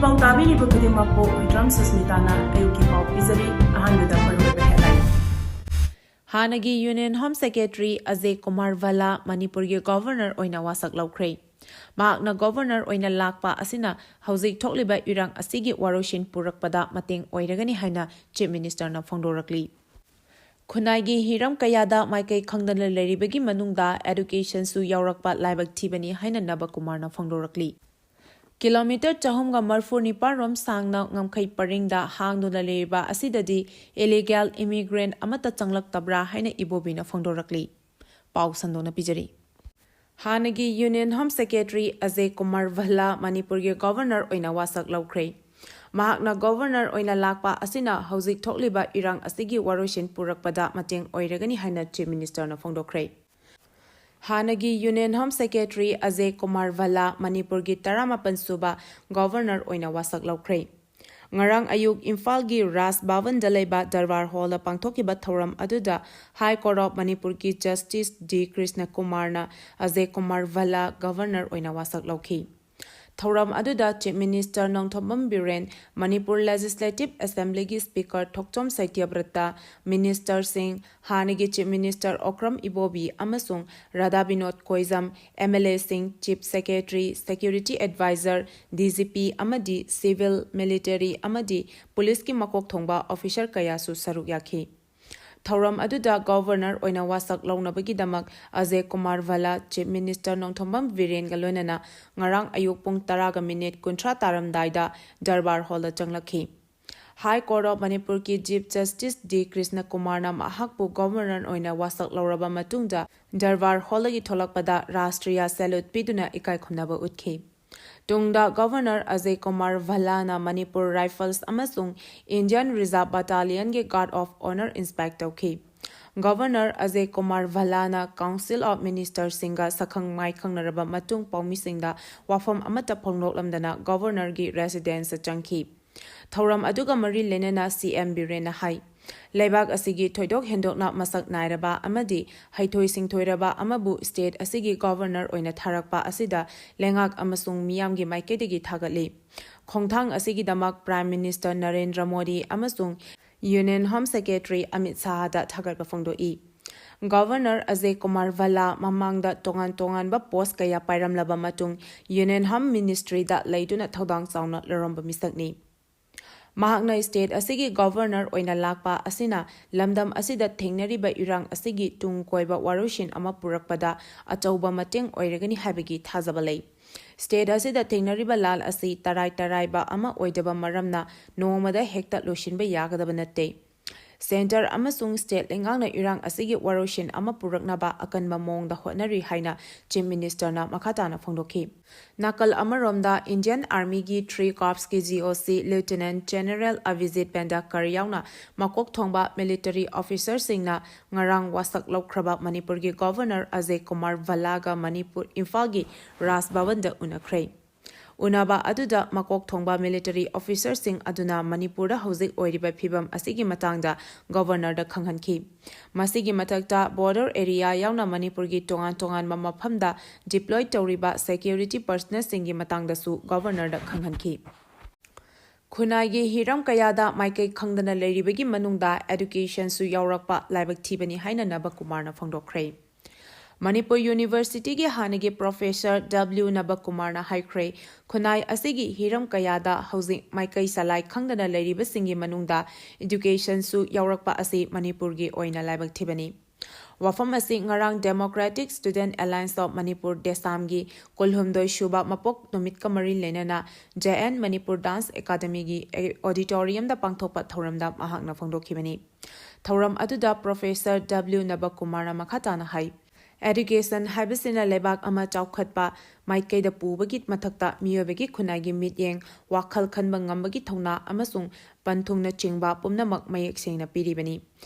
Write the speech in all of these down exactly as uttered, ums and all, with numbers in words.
ꯄꯥꯎ ꯇꯥꯕꯤꯔꯤꯕ ꯈꯨꯗꯤꯡꯃꯛꯄꯨ ꯋꯤꯗ꯭ꯔꯝ ꯁꯨꯁꯃꯤꯇꯥꯅ ꯑꯌꯨꯛꯀꯤ ꯄꯥꯎ ꯄꯤꯖꯔꯤ꯫ ꯑꯍꯥꯟꯕꯗ ꯃꯔꯨꯑꯣꯏꯕ headline꯫ ꯍꯥꯟꯅꯒꯤ Union Home Secretary ꯑꯖꯦ ꯀꯨꯃꯥꯔ ꯚꯜꯂꯥ ꯃꯅꯤꯄꯨꯔꯒꯤ Governor ꯑꯣꯏꯅ ꯋꯥꯁꯛ ꯂꯧꯈ꯭ꯔꯦ꯫ ꯃꯍꯥꯛꯅ Governor ꯑꯣꯏꯅ ꯂꯥꯛꯄ ꯑꯁꯤꯅ ꯍꯧꯖꯤꯛ ꯊꯣꯛꯂꯤꯕ ꯏꯔꯥꯡ ꯑꯁꯤꯒꯤ ꯋꯥꯔꯣꯏꯁꯤꯟ ꯄꯨꯔꯛꯄꯗ ꯃꯇꯦꯡ ꯑꯣꯏꯔꯒꯅꯤ ꯍꯥꯏꯅ Chief Ministerꯅ ꯐꯣꯡꯗꯣꯔꯛꯂꯤ꯫ ꯈꯨꯟꯅꯥꯏꯒꯤ ꯍꯤꯔꯝ ꯀꯌꯥꯗ ꯃꯥꯏꯀꯩ ꯈꯪꯗꯅ ꯂꯩꯔꯤꯕꯒꯤ ꯃꯅꯨꯡꯗ educationꯁꯨ ꯌꯥꯎꯔꯛꯄ ꯂꯥꯏꯕꯛ ꯊꯤꯕꯅꯤ ꯍꯥꯏꯅ ꯅꯕꯀꯨꯃꯥꯔꯅ ꯐꯣꯡꯗꯣꯔꯛꯂꯤ꯫ Kilometre ꯆꯍꯨꯝꯒ ꯃꯔꯤꯐꯨ ꯅꯤꯄꯥꯟ ꯔꯣꯝ ꯁꯥꯡꯅ ꯉꯝꯈꯩ ꯄꯔꯤꯡꯗ ꯍꯥꯡꯗꯨꯅ ꯂꯩꯔꯤꯕ ꯑꯁꯤꯗꯗꯤ illegal immigrant ꯑꯃꯠꯇ ꯆꯪꯂꯛꯇꯕ꯭ꯔꯥ ꯍꯥꯏꯅ ꯏꯕꯣꯕꯤꯅ ꯐꯣꯡꯗꯣꯔꯛꯂꯤ꯫ ꯄꯥꯎ ꯁꯟꯗꯣꯛꯅ ꯄꯤꯖꯔꯤ꯫ ꯍꯥꯟꯅꯒꯤ Union Home Secretary ꯑꯖꯦ ꯀꯨꯃꯥꯔ ꯚꯜꯂꯥ ꯃꯅꯤꯄꯨꯔꯒꯤ Governor ꯑꯣꯏꯅ ꯋꯥꯁꯛ ꯂꯧꯈ꯭ꯔꯦ꯫ ꯃꯍꯥꯛꯅ Governor ꯑꯣꯏꯅ ꯂꯥꯛꯄ ꯑꯁꯤꯅ ꯍꯧꯖꯤꯛ ꯊꯣꯛꯂꯤꯕ ꯏꯔꯥꯡ ꯑꯁꯤꯒꯤ ꯋꯥꯔꯣꯏꯁꯤꯟ ꯄꯨꯔꯛꯄꯗ ꯃꯇꯦꯡ ꯑꯣꯏꯔꯒꯅꯤ ꯍꯥꯏꯅ Chief Ministerꯅ ꯐꯣꯡꯗꯣꯛꯈ꯭ꯔꯦ꯫ ꯍꯥꯟꯅꯒꯤ Union Home Secretary ꯑꯖꯦ ꯀꯨꯃꯥꯔ ꯚꯜꯂꯥ ꯃꯅꯤꯄꯨꯔꯒꯤ ꯇꯔꯥꯃꯥꯄꯟ ꯁꯨꯕ Governor ꯑꯣꯏꯅ ꯋꯥꯁꯛ ꯂꯧꯈ꯭ꯔꯦ꯫ ꯉꯔꯥꯡ ꯑꯌꯨꯛ ꯏꯝꯐꯥꯜꯒꯤ ꯔꯥꯖ ꯚꯕꯟꯗ ꯂꯩꯕ ꯗꯔꯕꯥꯔ ꯍꯣꯜꯗ ꯄꯥꯡꯊꯣꯛꯈꯤꯕ ꯊꯧꯔꯝ ꯑꯗꯨꯗ High Court of ꯃꯅꯤꯄꯨꯔꯒꯤ Justice ꯗꯤ ꯀ꯭ꯔꯤꯁꯅ ꯀꯨꯃꯥꯔꯅ ꯑꯖꯦ ꯀꯨꯃꯥꯔ ꯚꯜꯂꯥ Governor ꯑꯣꯏꯅ ꯋꯥꯁꯛ ꯂꯧꯈꯤ꯫ ꯊꯧꯔꯝ ꯑꯗꯨꯗ Chief Minister Nongthombam Biren, Manipur Legislative Assemblyꯒꯤ Speaker ꯊꯣꯛꯆꯣꯝ ꯁꯇ꯭ꯌꯕ꯭ꯔꯇ, Ministerꯁꯤꯡ, ꯍꯥꯟꯅꯒꯤ Chief Minister ꯑꯣꯀ꯭ꯔꯝ ꯏꯕꯣꯕꯤ ꯑꯃꯁꯨꯡ Radha Vinod ꯀꯣꯏꯖꯝ, MLAꯁꯤꯡ, Chief Secretary, Security Advisor, DGP ꯑꯃꯗꯤ civil, military ꯑꯃꯗꯤ ꯄꯨꯂꯤꯁꯀꯤ ꯃꯀꯣꯛ ꯊꯣꯡꯕ officer ꯀꯌꯥꯁꯨ ꯁꯔꯨꯛ ꯌꯥꯈꯤ꯫ ꯊꯧꯔꯝ ꯑꯗꯨꯗ Governor ꯑꯣꯏꯅ ꯋꯥꯁꯛ ꯂꯧꯅꯕꯒꯤꯗꯃꯛ ꯑꯖꯦ ꯀꯨꯃꯥꯔ ꯚꯜꯂꯥ, Chief Minister ꯅꯣꯡꯊꯣꯝꯕꯝ ꯕꯤꯔꯦꯟꯒ ꯂꯣꯏꯅꯅ ꯉꯔꯥꯡ ꯑꯌꯨꯛ ꯄꯨꯡ ꯇꯔꯥꯒ ꯃꯤꯅꯤꯠ ꯀꯨꯟꯊ꯭ꯔꯥ ꯇꯥꯔꯝꯗꯥꯏꯗ ꯗꯔꯕꯥꯔ ꯍꯣꯜꯗ ꯆꯪꯂꯛꯈꯤ꯫ High Court of ꯃꯅꯤꯄꯨꯔꯒꯤ Chief Justice ꯗꯤ ꯀ꯭ꯔꯤꯁꯅ ꯀꯨꯃꯥꯔꯅ ꯃꯍꯥꯛꯄꯨ Governor ꯑꯣꯏꯅ ꯋꯥꯁꯛ ꯂꯧꯔꯕ ꯃꯇꯨꯡꯗ ꯗꯔꯕꯥꯔ ꯍꯣꯜꯗꯒꯤ ꯊꯣꯛꯂꯛꯄꯗ ꯔꯥꯁꯇ꯭ꯔꯤꯌꯥ salute ꯄꯤꯗꯨꯅ ꯏꯀꯥꯏ ꯈꯨꯝꯅꯕ ꯎꯠꯈꯤ꯫ ꯇꯨꯡꯗ Governor ꯑꯖꯦ ꯀꯨꯃꯥꯔ ꯚꯜꯂꯥꯅ ꯃꯅꯤꯄꯨꯔ Rifles ꯑꯃꯁꯨꯡ Indian Reserve Battalionꯒꯤ Guard of Honour inspect ꯇꯧꯈꯤ꯫ Governor ꯑꯖꯦ ꯀꯨꯃꯥꯔ ꯚꯜꯂꯥꯅ Council of Ministerꯁꯤꯡꯒ ꯁꯛꯈꯪ ꯃꯥꯏꯈꯪꯅꯔꯕ ꯃꯇꯨꯡ ꯄꯥꯎꯃꯤꯁꯤꯡꯗ ꯋꯥꯐꯝ ꯑꯃꯠꯇ ꯐꯣꯡꯗꯣꯛꯂꯝꯗꯅ Governorꯒꯤ residenceꯇ ꯆꯪꯈꯤ꯫ ꯊꯧꯔꯝ ꯑꯗꯨꯒ ꯃꯔꯤ ꯂꯩꯅꯅ CM ꯕꯤꯔꯦꯟꯅ ꯍꯥꯏ, ꯂꯩꯕꯥꯛ ꯑꯁꯤꯒꯤ ꯊꯣꯏꯗꯣꯛ ꯍꯦꯟꯗꯣꯛꯅ ꯃꯁꯛ ꯅꯥꯏꯔꯕ ꯑꯃꯗꯤ ꯍꯩꯊꯣꯏ ꯁꯤꯡꯊꯣꯏꯔꯕ ꯑꯃꯕꯨ state ꯑꯁꯤꯒꯤ Governor ꯑꯣꯏꯅ ꯊꯥꯔꯛꯄ ꯑꯁꯤꯗ ꯂꯩꯉꯥꯛ ꯑꯃꯁꯨꯡ ꯃꯤꯌꯥꯝꯒꯤ ꯃꯥꯏꯀꯩꯗꯒꯤ ꯊꯥꯒꯠꯂꯤ꯫ ꯈꯣꯡꯊꯥꯡ ꯑꯁꯤꯒꯤꯗꯃꯛ Prime Minister ꯅꯔꯦꯟꯗ꯭ꯔ ꯃꯣꯗꯤ ꯑꯃꯁꯨꯡ Union Home Secretary ꯑꯃꯤꯠ ꯁꯥꯍꯗ ꯊꯥꯒꯠꯄ ꯐꯣꯡꯗꯣꯛꯏ꯫ Governor ꯑꯖꯌ ꯀꯨꯃꯥꯔ ꯚꯜꯂꯥ ꯃꯃꯥꯡꯗ ꯇꯣꯉꯥꯟ ꯇꯣꯉꯥꯟꯕ post ꯀꯌꯥ ꯄꯥꯏꯔꯝꯂꯕ ꯃꯇꯨꯡ Union Home Ministryꯗ ꯂꯩꯗꯨꯅ ꯊꯧꯗꯥꯡ ꯆꯥꯎꯅ ꯂꯧꯔꯝꯕ ꯃꯤꯁꯛꯅꯤ꯫ ꯃꯍꯥꯛꯅ state ꯑꯁꯤꯒꯤ governor ꯑꯣꯏꯅ ꯂꯥꯛꯄ ꯑꯁꯤꯅ ꯂꯝꯗꯝ ꯑꯁꯤꯗ ꯊꯦꯡꯅꯔꯤꯕ ꯏꯔꯥꯡ ꯑꯁꯤꯒꯤ ꯇꯨꯡ ꯀꯣꯏꯕ ꯋꯥꯔꯣꯏꯁꯤꯟ ꯑꯃ ꯄꯨꯔꯛꯄꯗ ꯑꯆꯧꯕ ꯃꯇꯦꯡ ꯑꯣꯏꯔꯒꯅꯤ ꯍꯥꯏꯕꯒꯤ ꯊꯥꯖꯕ ꯂꯩ꯫ State ꯑꯁꯤꯗ ꯊꯦꯡꯅꯔꯤꯕ ꯂꯥꯜ ꯑꯁꯤ ꯇꯔꯥꯏ ꯇꯔꯥꯏꯕ ꯑꯃ ꯑꯣꯏꯗꯕ ꯃꯔꯝꯅ ꯅꯣꯡꯃꯗ ꯍꯦꯛꯇ ꯂꯣꯏꯁꯤꯟꯕ ꯌꯥꯒꯗꯕ ꯅꯠꯇꯦ꯫ Centre ꯑꯃꯁꯨꯡ state ꯂꯩꯉꯥꯛꯅ ꯏꯔꯥꯡ ꯑꯁꯤꯒꯤ ꯋꯥꯔꯣꯏꯁꯤꯟ ꯑꯃ ꯄꯨꯔꯛꯅꯕ ꯑꯀꯟꯕ ꯃꯑꯣꯡꯗ ꯍꯣꯠꯅꯔꯤ ꯍꯥꯏꯅ Chief Ministerꯅ ꯃꯈꯥ ꯇꯥꯅ ꯐꯣꯡꯗꯣꯛꯈꯤ꯫ ꯅꯥꯀꯜ ꯑꯃꯔꯣꯝꯗ Indian Armyꯒꯤ three Corpsꯀꯤ GOC Lieutenant General Abhijit Pendharkar ꯌꯥꯎꯅ ꯃꯀꯣꯛ ꯊꯣꯡꯕ military officerꯁꯤꯡꯅ ꯉꯔꯥꯡ ꯋꯥꯁꯛ ꯂꯧꯈ꯭ꯔꯕ ꯃꯅꯤꯄꯨꯔꯒꯤ governor ꯑꯖꯌ ꯀꯨꯃꯥꯔ ꯚꯜꯂꯥꯒ ꯃꯅꯤꯄꯨꯔ, ꯏꯝꯐꯥꯜꯒꯤ ꯔꯥꯖ ꯚꯕꯟꯗ ꯎꯅꯈ꯭ꯔꯦ꯫ ꯎꯅꯕ ꯑꯗꯨꯗ ꯃꯀꯣꯛ ꯊꯣꯡꯕ military officerꯁꯤꯡ ꯑꯗꯨꯅ ꯃꯅꯤꯄꯨꯔꯗ ꯍꯧꯖꯤꯛ ꯑꯣꯏꯔꯤꯕ ꯐꯤꯕꯝ ꯑꯁꯤꯒꯤ ꯃꯇꯥꯡꯗ governorꯗ ꯈꯪꯍꯟꯈꯤ꯫ ꯃꯁꯤꯒꯤ ꯃꯊꯛꯇ border area ꯌꯥꯎꯅ ꯃꯅꯤꯄꯨꯔꯒꯤ ꯇꯣꯉꯥꯟ ꯇꯣꯉꯥꯟꯕ ꯃꯐꯝꯗ deploy ꯇꯧꯔꯤꯕ security personnelꯁꯤꯡꯒꯤ ꯃꯇꯥꯡꯗꯁꯨ governorꯗ ꯈꯪꯍꯟꯈꯤ꯫ ꯈꯨꯟꯅꯥꯏꯒꯤ ꯍꯤꯔꯝ ꯀꯌꯥꯗ ꯃꯥꯏꯀꯩ ꯈꯪꯗꯅ ꯂꯩꯔꯤꯕꯒꯤ ꯃꯅꯨꯡꯗ educationꯁꯨ ꯌꯥꯎꯔꯛꯄ ꯂꯥꯏꯕꯛ ꯊꯤꯕꯅꯤ ꯍꯥꯏꯅ ꯅꯕꯀꯨꯃꯥꯔꯅ ꯐꯣꯡꯗꯣꯛꯈ꯭ꯔꯦ꯫ ꯃꯅꯤꯄꯨꯔ Universityꯒꯤ ꯍꯥꯟꯅꯒꯤ professor W ꯅꯕꯀꯨꯃꯥꯔꯅ ꯍꯥꯏꯈ꯭ꯔꯦ, ꯈꯨꯟꯅꯥꯏ ꯑꯁꯤꯒꯤ ꯍꯤꯔꯝ ꯀꯌꯥꯗ ꯍꯧꯖꯤꯛ ꯃꯥꯏꯀꯩ ꯆꯂꯥꯏ ꯈꯪꯗꯅ ꯂꯩꯔꯤꯕꯁꯤꯡꯒꯤ ꯃꯅꯨꯡꯗ educationꯁꯨ ꯌꯥꯎꯔꯛꯄ ꯑꯁꯤ ꯃꯅꯤꯄꯨꯔꯒꯤ ꯑꯣꯏꯅ ꯂꯥꯏꯕꯛ ꯊꯤꯕꯅꯤ꯫ ꯋꯥꯐꯝ ꯑꯁꯤ ꯉꯔꯥꯡ Democratic Student Alliance of Manipur, DESAMꯒꯤ ꯀꯨꯟꯍꯨꯝꯗꯣꯏ ꯁꯨꯕ ꯃꯄꯣꯛ ꯅꯨꯃꯤꯠꯀ ꯃꯔꯤ ꯂꯩꯅꯅ J N Manipur Dance Academyꯒꯤ auditoriumꯗ ꯄꯥꯡꯊꯣꯛꯄ ꯊꯧꯔꯝꯗ ꯃꯍꯥꯛꯅ ꯐꯣꯡꯗꯣꯛꯈꯤꯕꯅꯤ꯫ ꯊꯧꯔꯝ ꯑꯗꯨꯗ professor W ꯅꯕꯀꯨꯃꯥꯔꯅ ꯃꯈꯥ ꯇꯥꯅ ꯍꯥꯏ, education ꯍꯥꯏꯕꯁꯤꯅ ꯂꯩꯕꯥꯛ ꯑꯃ ꯆꯥꯎꯈꯠꯄ ꯃꯥꯏꯀꯩꯗ ꯄꯨꯕꯒꯤ ꯃꯊꯛꯇ ꯃꯤꯑꯣꯏꯕꯒꯤ ꯈꯨꯟꯅꯥꯏꯒꯤ ꯃꯤꯠꯌꯦꯡ, ꯋꯥꯈꯜ ꯈꯟꯕ ꯉꯝꯕꯒꯤ ꯊꯧꯅꯥ ꯑꯃꯁꯨꯡ ꯄꯟꯊꯨꯡꯅꯆꯤꯡꯕ ꯄꯨꯝꯅꯃꯛ ꯃꯌꯦꯛ ꯁꯦꯡꯅ ꯄꯤꯔꯤꯕꯅꯤ꯫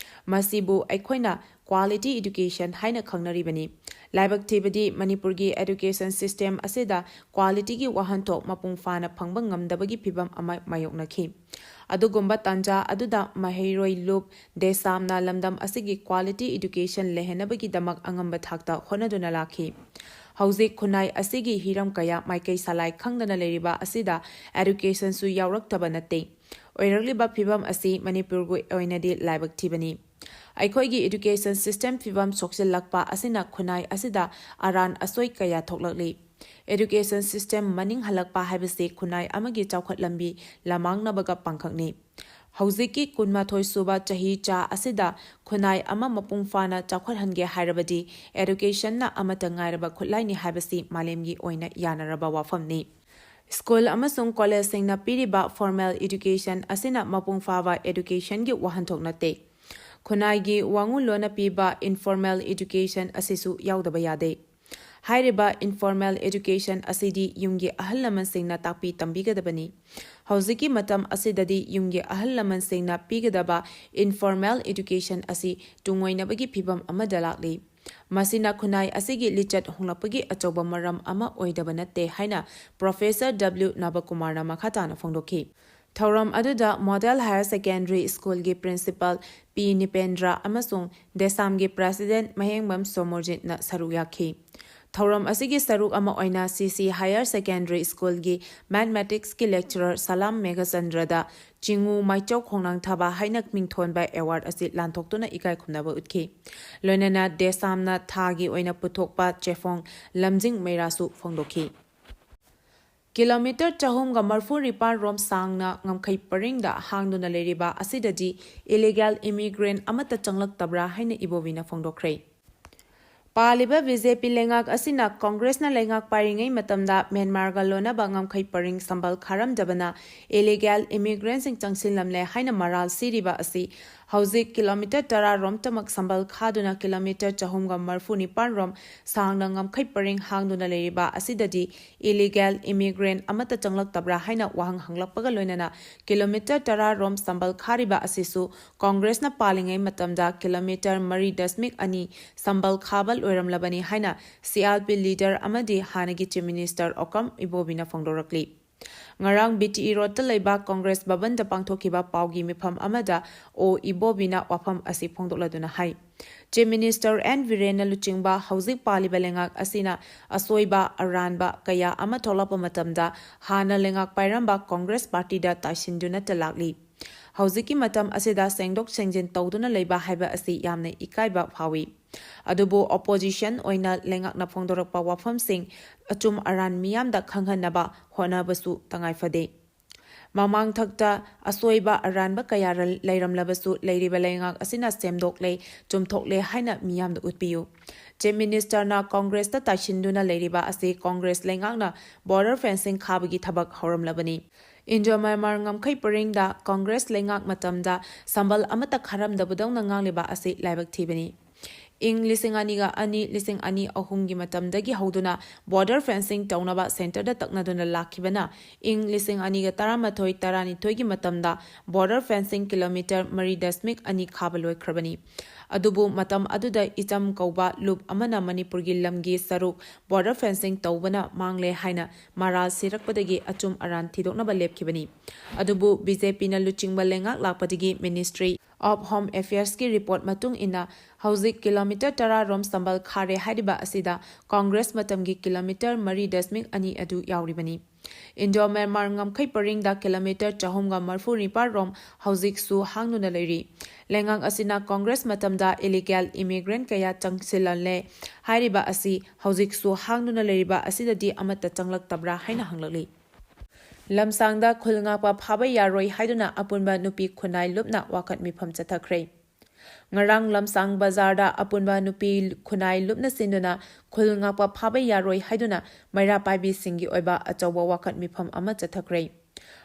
ꯃꯁꯤꯕꯨ ꯑꯩꯈꯣꯏꯅ quality education ꯍꯥꯏꯅ ꯈꯪꯅꯔꯤꯕꯅꯤ꯫ ꯂꯥꯏꯕꯛ ꯊꯤꯕꯗꯤ ꯃꯅꯤꯄꯨꯔꯒꯤ education system ꯑꯁꯤꯗ qualityꯒꯤ ꯋꯥꯍꯟꯊꯣꯛ ꯃꯄꯨꯡ ꯐꯥꯅ ꯐꯪꯕ ꯉꯝꯗꯕꯒꯤ ꯐꯤꯚꯝ ꯑꯃ ꯃꯥꯌꯣꯛꯅꯈꯤ꯫ ꯑꯗꯨꯒꯨꯝꯕ ꯇꯥꯟꯖꯥ ꯑꯗꯨꯗ ꯃꯍꯩꯔꯣꯏ ꯂꯨꯞ ꯗꯦꯁꯥꯝꯅ ꯂꯝꯗꯝ ꯑꯁꯤꯒꯤ quality education ꯂꯩꯍꯟꯅꯕꯒꯤꯗꯃꯛ ꯑꯉꯝꯕ ꯊꯥꯛꯇ ꯍꯣꯠꯅꯗꯨꯅ ꯂꯥꯛꯈꯤ꯫ ꯍꯧꯖꯤꯛ ꯈꯨꯟꯅꯥꯏ ꯑꯁꯤꯒꯤ ꯍꯤꯔꯝ ꯀꯌꯥ ꯃꯥꯏꯀꯩ ꯁꯂꯥꯏ ꯈꯪꯗꯅ ꯂꯩꯔꯤꯕ ꯑꯁꯤꯗ educationꯁꯨ ꯌꯥꯎꯔꯛꯇꯕ ꯅꯠꯇꯦ꯫ ꯑꯣꯏꯔꯛꯂꯤꯕ ꯐꯤꯕꯝ ꯑꯁꯤ ꯃꯅꯤꯄꯨꯔꯒꯤ ꯑꯣꯏꯅꯗꯤ ꯂꯥꯏꯕꯛ ꯊꯤꯕꯅꯤ꯫ ꯑꯩꯈꯣꯏꯒꯤ education system ꯐꯤꯕꯝ ꯁꯣꯛꯆꯤꯜꯂꯛꯄ ꯑꯁꯤꯅ ꯈꯨꯟꯅꯥꯏ ꯑꯁꯤꯗ ꯑꯔꯥꯟ ꯑꯁꯣꯏ ꯀꯌꯥ ꯊꯣꯛꯂꯛꯂꯤ꯫ Education system ꯃꯅꯤꯡ ꯍꯜꯂꯛꯄ ꯍꯥꯏꯕꯁꯤ ꯈꯨꯟꯅꯥꯏ ꯑꯃꯒꯤ ꯆꯥꯎꯈꯠ ꯂꯝꯕꯤ ꯂꯃꯥꯡꯅꯕꯒ ꯄꯥꯡꯈꯛꯅꯤ꯫ ꯍꯧꯖꯤꯛꯀꯤ ꯀꯨꯟꯃꯥꯊꯣꯏ ꯁꯨꯕ ꯆꯍꯤ ꯆꯥ ꯑꯁꯤꯗ ꯈꯨꯟꯅꯥꯏ ꯑꯃ ꯃꯄꯨꯡ ꯐꯥꯅ ꯆꯥꯎꯈꯠꯍꯟꯒꯦ ꯍꯥꯏꯔꯕꯗꯤ educationꯅ ꯑꯃꯠꯇ ꯉꯥꯏꯔꯕ ꯈꯨꯠꯂꯥꯏꯅꯤ ꯍꯥꯏꯕꯁꯤ ꯃꯥꯂꯦꯝꯒꯤ ꯑꯣꯏꯅ ꯌꯥꯅꯔꯕ ꯋꯥꯐꯝꯅꯤ꯫ School ꯑꯃꯁꯨꯡ collegeꯁꯤꯡꯅ ꯄꯤꯔꯤꯕ formal education ꯑꯁꯤꯅ ꯃꯄꯨꯡ ꯐꯥꯕ educationꯒꯤ ꯋꯥꯍꯟꯊꯣꯛ ꯅꯠꯇꯦ꯫ ꯈꯨꯟꯅꯥꯏꯒꯤ ꯋꯥꯉꯨꯂꯣꯟꯅ ꯄꯤꯕ informal education ꯑꯁꯤꯁꯨ ꯌꯥꯎꯗꯕ ꯌꯥꯗꯦ꯫ ꯍꯥꯏꯔꯤꯕ informal education ꯑꯁꯤꯗꯤ ꯌꯨꯝꯒꯤ ꯑꯍꯜ ꯂꯃꯟꯁꯤꯡꯅ ꯇꯥꯛꯄꯤ ꯇꯝꯕꯤꯒꯗꯕꯅꯤ꯫ ꯍꯧꯖꯤꯛꯀꯤ ꯃꯇꯝ ꯑꯁꯤꯗꯗꯤ ꯌꯨꯝꯒꯤ ꯑꯍꯜ ꯂꯃꯟꯁꯤꯡꯅ ꯄꯤꯒꯗꯕ informal education ꯑꯁꯤ ꯇꯨꯡꯑꯣꯏꯅꯕꯒꯤ ꯐꯤꯕꯝ ꯑꯃꯗ ꯂꯥꯛꯂꯤ꯫ ꯃꯁꯤꯅ ꯈꯨꯟꯅꯥꯏ ꯑꯁꯤꯒꯤ ꯂꯤꯆꯠ ꯍꯣꯡꯂꯛꯄꯒꯤ ꯑꯆꯧꯕ ꯃꯔꯝ ꯑꯃ ꯑꯣꯏꯗꯕ ꯅꯠꯇꯦ ꯍꯥꯏꯅ Professor W ꯅꯕꯀꯨꯃꯥꯔꯅ ꯃꯈꯥ ꯇꯥꯅ ꯐꯣꯡꯗꯣꯛꯈꯤ꯫ ꯊꯧꯔꯝ ꯑꯗꯨꯗ Model Higher Secondary Schoolꯒꯤ Principal ꯄꯤ ꯅꯤꯄꯦꯟꯗ꯭ꯔ ꯑꯃꯁꯨꯡ ꯗꯦꯁꯥꯝꯒꯤ President ꯃꯍꯦꯡꯕꯝ ꯁꯣꯃꯣꯔꯖꯤꯠꯅ ꯁꯔꯨꯛ ꯌꯥꯈꯤ꯫ ꯊꯧꯔꯝ ꯑꯁꯤꯒꯤ ꯁꯔꯨꯛ ꯑꯃ ꯑꯣꯏꯅ C C Higher Secondary Schoolꯒꯤ Mathematicsꯀꯤ lecturer ꯁꯂꯥꯝ ꯃꯦꯘꯆꯟꯗ꯭ꯔꯗ ꯆꯤꯡꯉꯨ ꯃꯥꯏꯆꯧ ꯈꯣꯡꯅꯥꯡ ꯊꯥꯕ ꯍꯥꯏꯅ ꯃꯤꯡꯊꯣꯟꯕ award ꯑꯁꯤ ꯂꯥꯟꯊꯣꯛꯇꯨꯅ ꯏꯀꯥꯏ ꯈꯨꯝꯅꯕ ꯎꯠꯈꯤ꯫ ꯂꯣꯏꯅꯅ ꯗꯦꯁꯥꯝꯅ ꯊꯥꯒꯤ ꯑꯣꯏꯅ ꯄꯨꯊꯣꯛꯄ ꯆꯦꯐꯣꯡ ꯂꯝꯖꯤꯡ ꯃꯩꯔꯥꯁꯨ ꯐꯣꯡꯗꯣꯛꯈꯤ꯫ ꯀꯤꯂꯣꯃꯤꯇꯔ ꯆꯍꯨꯝꯒ ꯃꯔꯐꯨ ꯅꯤꯄꯥꯟ ꯔꯣꯝ ꯁꯥꯡꯅ ꯉꯝꯈꯩ ꯄꯔꯤꯡꯗ ꯍꯥꯡꯗꯨꯅ ꯂꯩꯔꯤꯕ ꯑꯁꯤꯗꯗꯤ illegal immigrant ꯑꯃꯠꯇ ꯆꯪꯂꯛꯇꯕ꯭ꯔꯥ ꯍꯥꯏꯅ ꯏꯕꯣꯕꯤꯅ ꯐꯣꯡꯗꯣꯛꯈ꯭ꯔꯦ꯫ ꯄꯥꯜꯂꯤꯕ BJP ꯂꯩꯉꯥꯛ ꯑꯁꯤꯅ Congressꯅ ꯂꯩꯉꯥꯛ ꯄꯥꯏꯔꯤꯉꯩ ꯃꯇꯝꯗ ꯃ꯭ꯌꯥꯟꯃꯥꯔꯒ ꯂꯣꯟꯅꯕ ꯉꯝꯈꯩ ꯄꯔꯤꯡ ꯁꯝꯕꯜ ꯈꯥꯔꯝꯗꯕꯅ illegal immigrantꯁꯤꯡ ꯆꯪꯁꯤꯜꯂꯝꯂꯦ ꯍꯥꯏꯅ ꯃꯔꯥꯜ ꯁꯤꯔꯤꯕ ꯑꯁꯤ ꯍꯧꯖꯤꯛ ꯀꯤꯂꯣꯃꯤꯇꯔ ꯇꯔꯥ ꯔꯣꯝꯇꯃꯛ ꯁꯝꯕꯜ ꯈꯥꯗꯨꯅ ꯀꯤꯂꯣꯃꯤꯇꯔ ꯆꯍꯨꯝꯒ ꯃꯔꯐꯨ ꯅꯤꯄꯥꯟ ꯔꯣꯝ ꯁꯥꯡꯅ ꯉꯝꯈꯩ ꯄꯔꯤꯡ ꯍꯥꯡꯗꯨꯅ ꯂꯩꯔꯤꯕ ꯑꯁꯤꯗꯗꯤ illegal immigrant ꯑꯃꯠꯇ ꯆꯪꯂꯛꯇꯕ꯭ꯔꯥ ꯍꯥꯏꯅ ꯋꯥꯍꯪ ꯍꯪꯂꯛꯄꯒ ꯂꯣꯏꯅꯅ ꯀꯤꯂꯣꯃꯤꯇꯔ ꯇꯔꯥ ꯔꯣꯝ ꯁꯝꯕꯜ ꯈꯥꯔꯤꯕ ꯑꯁꯤꯁꯨ Congressꯅ ꯄꯥꯜꯂꯤꯉꯩ ꯃꯇꯝꯗ ꯀꯤꯂꯣꯃꯤꯇꯔ ꯃꯔꯤ ꯗꯁꯃꯤꯛ ꯑꯅꯤ ꯁꯝꯕꯜ ꯈꯥꯕ ꯂꯣꯏꯔꯝꯂꯕꯅꯤ ꯍꯥꯏꯅ CRP leader ꯑꯃꯗꯤ ꯍꯥꯟꯅꯒꯤ Chief Minister ꯑꯣꯀꯝ ꯏꯕꯣꯕꯤꯅ ꯐꯣꯡꯗꯣꯔꯛꯂꯤ꯫ ꯉꯔꯥꯡ ꯕꯤ ꯇꯤ ꯏ ꯔꯣꯗꯇ ꯂꯩꯕ ꯀꯣꯡꯒ꯭ꯔꯦꯁ ꯚꯕꯟꯗ ꯄꯥꯡꯊꯣꯛꯈꯤꯕ ꯄꯥꯎꯒꯤ ꯃꯤꯐꯝ ꯑꯃꯗ ꯑꯣ ꯏꯕꯣꯕꯤꯅ ꯋꯥꯐꯝ ꯑꯁꯤ ꯐꯣꯡꯗꯣꯛꯂꯗꯨꯅ ꯍꯥꯏ, ꯆꯤꯐ ꯃꯤꯅꯤꯁꯇꯔ ꯑꯦꯟ ꯕꯤꯔꯦꯟꯅ ꯂꯨꯆꯤꯡꯕ ꯍꯧꯖꯤꯛ ꯄꯥꯜꯂꯤꯕ ꯂꯩꯉꯥꯛ ꯑꯁꯤꯅ ꯑꯁꯣꯏꯕ ꯑꯔꯥꯟꯕ ꯀꯌꯥ ꯑꯃ ꯊꯣꯛꯂꯛꯄ ꯃꯇꯝꯗ ꯍꯥꯟꯅ ꯂꯩꯉꯥꯛ ꯄꯥꯏꯔꯝꯕ ꯀꯣꯡꯒ꯭ꯔꯦꯁ ꯄꯥꯔꯇꯤꯗ ꯇꯥꯏꯁꯤꯟꯗꯨꯅꯇ ꯂꯥꯛꯂꯤ꯫ ꯍꯧꯖꯤꯛꯀꯤ ꯃꯇꯝ ꯑꯁꯤꯗ ꯁꯦꯡꯗꯣꯛ ꯁꯦꯡꯖꯤꯟ ꯇꯧꯗꯨꯅ ꯂꯩꯕ ꯍꯥꯏꯕ ꯑꯁꯤ ꯌꯥꯝꯅ ꯏꯀꯥꯏꯕ ꯐꯥꯎꯏ꯫ ꯑꯗꯨꯕꯨ ꯑꯣꯄꯣꯖꯤꯁꯟ ꯑꯣꯏꯅ ꯂꯩꯉꯥꯛꯅ ꯐꯣꯡꯗꯣꯔꯛꯄ ꯋꯥꯐꯝꯁꯤꯡ ꯑꯆꯨꯝ ꯑꯔꯥꯟ ꯃꯤꯌꯥꯝꯗ ꯈꯪꯍꯟꯅꯕ ꯍꯣꯠꯅꯕꯁꯨ ꯇꯉꯥꯏ ꯐꯗꯦ꯫ ꯃꯃꯥꯡꯊꯛꯇ ꯑꯁꯣꯏꯕ ꯑꯔꯥꯟꯕ ꯀꯌꯥ ꯂꯩꯔꯝꯂꯕꯁꯨ ꯂꯩꯔꯤꯕ ꯂꯩꯉꯥꯛ ꯑꯁꯤꯅ ꯁꯦꯝꯗꯣꯛꯂꯦ, ꯆꯨꯝꯊꯣꯛꯂꯦ ꯍꯥꯏꯅ ꯃꯤꯌꯥꯝꯗ ꯎꯠꯄꯤꯌꯨ꯫ ꯆꯤꯐ ꯃꯤꯅꯤꯁꯇꯔꯅ ꯀꯣꯡꯒ꯭ꯔꯦꯁꯇ ꯇꯥꯏꯁꯤꯟꯗꯨꯅ ꯂꯩꯔꯤꯕ ꯑꯁꯤ ꯀꯣꯡꯒ꯭ꯔꯦꯁ ꯂꯩꯉꯥꯛꯅ ꯕꯣꯔꯗꯔ ꯐꯦꯟꯁꯤꯡ ꯈꯥꯕꯒꯤ ꯊꯕꯛ ꯍꯧꯔꯝꯂꯕꯅꯤ꯫ ꯏꯟꯗꯣ ꯃ꯭ꯌꯥꯟꯃꯥꯔ ꯉꯝꯈꯩ ꯄꯔꯤꯡꯗ ꯀꯣꯡꯒ꯭ꯔꯦꯁ ꯂꯩꯉꯥꯛ ꯃꯇꯝꯗ ꯁꯝꯕꯜ ꯑꯃꯠꯇ ꯈꯥꯔꯝꯗꯕꯗꯧꯅ ꯉꯥꯡꯂꯤꯕ ꯑꯁꯤ ꯂꯥꯏꯕꯛ ꯊꯤꯕꯅꯤ꯫ ꯏꯪ ꯂꯤꯁꯤꯡ ꯑꯅꯤꯒ ꯑꯅꯤ, ꯂꯤꯁꯤꯡ ꯑꯅꯤ ꯑꯍꯨꯝꯒꯤ ꯃꯇꯝꯗꯒꯤ ꯍꯧꯗꯨꯅ ꯕꯣꯔꯗꯔ ꯐꯦꯟꯁꯤꯡ ꯇꯧꯅꯕ ꯁꯦꯟꯇꯔꯗ ꯇꯛꯅꯗꯨꯅ ꯂꯥꯛꯈꯤꯕꯅ ꯏꯪ ꯂꯤꯁꯤꯡ ꯑꯅꯤꯒ ꯇꯔꯥꯃꯥꯊꯣꯏ ꯇꯔꯥꯅꯤꯊꯣꯏꯒꯤ ꯃꯇꯝꯗ ꯕꯣꯔꯗꯔ ꯐꯦꯟꯁꯤꯡ ꯀꯤꯂꯣꯃꯤꯇꯔ ꯃꯔꯤ ꯗꯁꯃꯤꯛ ꯑꯅꯤ ꯈꯥꯕ ꯂꯣꯏꯈ꯭ꯔꯕꯅꯤ꯫ ꯑꯗꯨꯕꯨ ꯃꯇꯝ ꯑꯗꯨꯗ ꯏꯆꯝ ꯀꯧꯕ ꯂꯨꯞ ꯑꯃꯅ ꯃꯅꯤꯄꯨꯔꯒꯤ ꯂꯝꯒꯤ ꯁꯔꯨꯛ ꯕꯣꯔꯗꯔ ꯐꯦꯟꯁꯤꯡ ꯇꯧꯕꯅ ꯃꯥꯡꯂꯦ ꯍꯥꯏꯅ ꯃꯔꯥꯜ ꯁꯤꯔꯛꯄꯗꯒꯤ ꯑꯆꯨꯝ ꯑꯔꯥꯟ ꯊꯤꯗꯣꯛꯅꯕ ꯂꯦꯞꯈꯤꯕꯅꯤ꯫ ꯑꯗꯨꯕꯨ ꯕꯤ ꯖꯦ ꯄꯤꯅ ꯂꯨꯆꯤꯡꯕ ꯂꯩꯉꯥꯛ ꯂꯥꯛꯄꯗꯒꯤ ꯃꯤꯅꯤꯁꯇ꯭ꯔꯤ ꯑꯣꯐ ꯍꯣꯝ ꯑꯦꯐꯤꯌꯔꯁꯀꯤ ꯔꯤꯄꯣꯔꯠ ꯃꯇꯨꯡ ꯏꯟꯅ ꯍꯧꯖꯤꯛ ꯀꯤꯂꯣꯃꯤꯇꯔ ꯇꯔꯥ ꯔꯣꯝ ꯁꯝꯕꯜ ꯈꯥꯔꯦ ꯍꯥꯏꯔꯤꯕ ꯑꯁꯤꯗ ꯀꯣꯡꯒ꯭ꯔꯦꯁ ꯃꯇꯝꯒꯤ ꯀꯤꯂꯣꯃꯤꯇꯔ ꯃꯔꯤ ꯗꯁꯃꯤꯛ ꯑꯅꯤ ꯑꯗꯨ ꯌꯥꯎꯔꯤꯕꯅꯤ꯫ ꯏꯟꯗꯣ ꯃ꯭ꯌꯥꯟꯃꯥꯔ ꯉꯝꯈꯩ ꯄꯔꯤꯡꯗ ꯀꯤꯂꯣꯃꯤꯇꯔ ꯆꯍꯨꯝꯒ ꯃꯔꯐꯨ ꯅꯤꯄꯥꯜ ꯔꯣꯝ ꯍꯧꯖꯤꯛꯁꯨ ꯍꯥꯡꯗꯨꯅ ꯂꯩꯔꯤ꯫ ꯂꯩꯉꯥꯛ ꯑꯁꯤꯅ ꯀꯣꯡꯒ꯭ꯔꯦꯁ ꯃꯇꯝꯗ ꯏꯂꯤꯒꯦꯜ ꯏꯃꯤꯒ꯭ꯔꯦꯟ ꯀꯌꯥ ꯆꯪꯁꯤꯜꯍꯜꯂꯦ ꯍꯥꯏꯔꯤꯕ ꯑꯁꯤ ꯍꯧꯖꯤꯛꯁꯨ ꯍꯥꯡꯗꯨꯅ ꯂꯩꯔꯤꯕ ꯑꯁꯤꯗꯗꯤ ꯑꯃꯠꯇ ꯆꯪꯂꯛꯇꯕ꯭ꯔꯥ ꯍꯥꯏꯅ ꯍꯪꯂꯛꯂꯤ꯫ ꯂꯝꯁꯥꯡꯗ ꯈꯨꯜ ꯉꯥꯛꯄ ꯐꯥꯕ ꯌꯥꯔꯣꯏ ꯍꯥꯏꯗꯨꯅ ꯑꯄꯨꯟꯕ ꯅꯨꯄꯤ ꯈꯨꯟꯅꯥꯏ ꯂꯨꯞꯅ ꯋꯥꯀꯠ ꯃꯤꯐꯝ ꯆꯠꯊꯈ꯭ꯔꯦ꯫ ꯉꯔꯥꯡ ꯂꯝꯁꯥꯡ ꯕꯖꯥꯔꯗ ꯑꯄꯨꯟꯕ ꯅꯨꯄꯤ ꯈꯨꯟꯅꯥꯏ ꯂꯨꯞꯅ ꯁꯤꯟꯗꯨꯅ ꯈꯨꯜ ꯉꯥꯛꯄ ꯐꯥꯕ ꯌꯥꯔꯣꯏ ꯍꯥꯏꯗꯨꯅ ꯃꯩꯔꯥ ꯄꯥꯏꯕꯤꯁꯤꯡꯒꯤ ꯑꯣꯏꯕ ꯑꯆꯧꯕ ꯋꯥꯀꯠ ꯃꯤꯐꯝ ꯑꯃ ꯆꯠꯊꯈ꯭ꯔꯦ꯫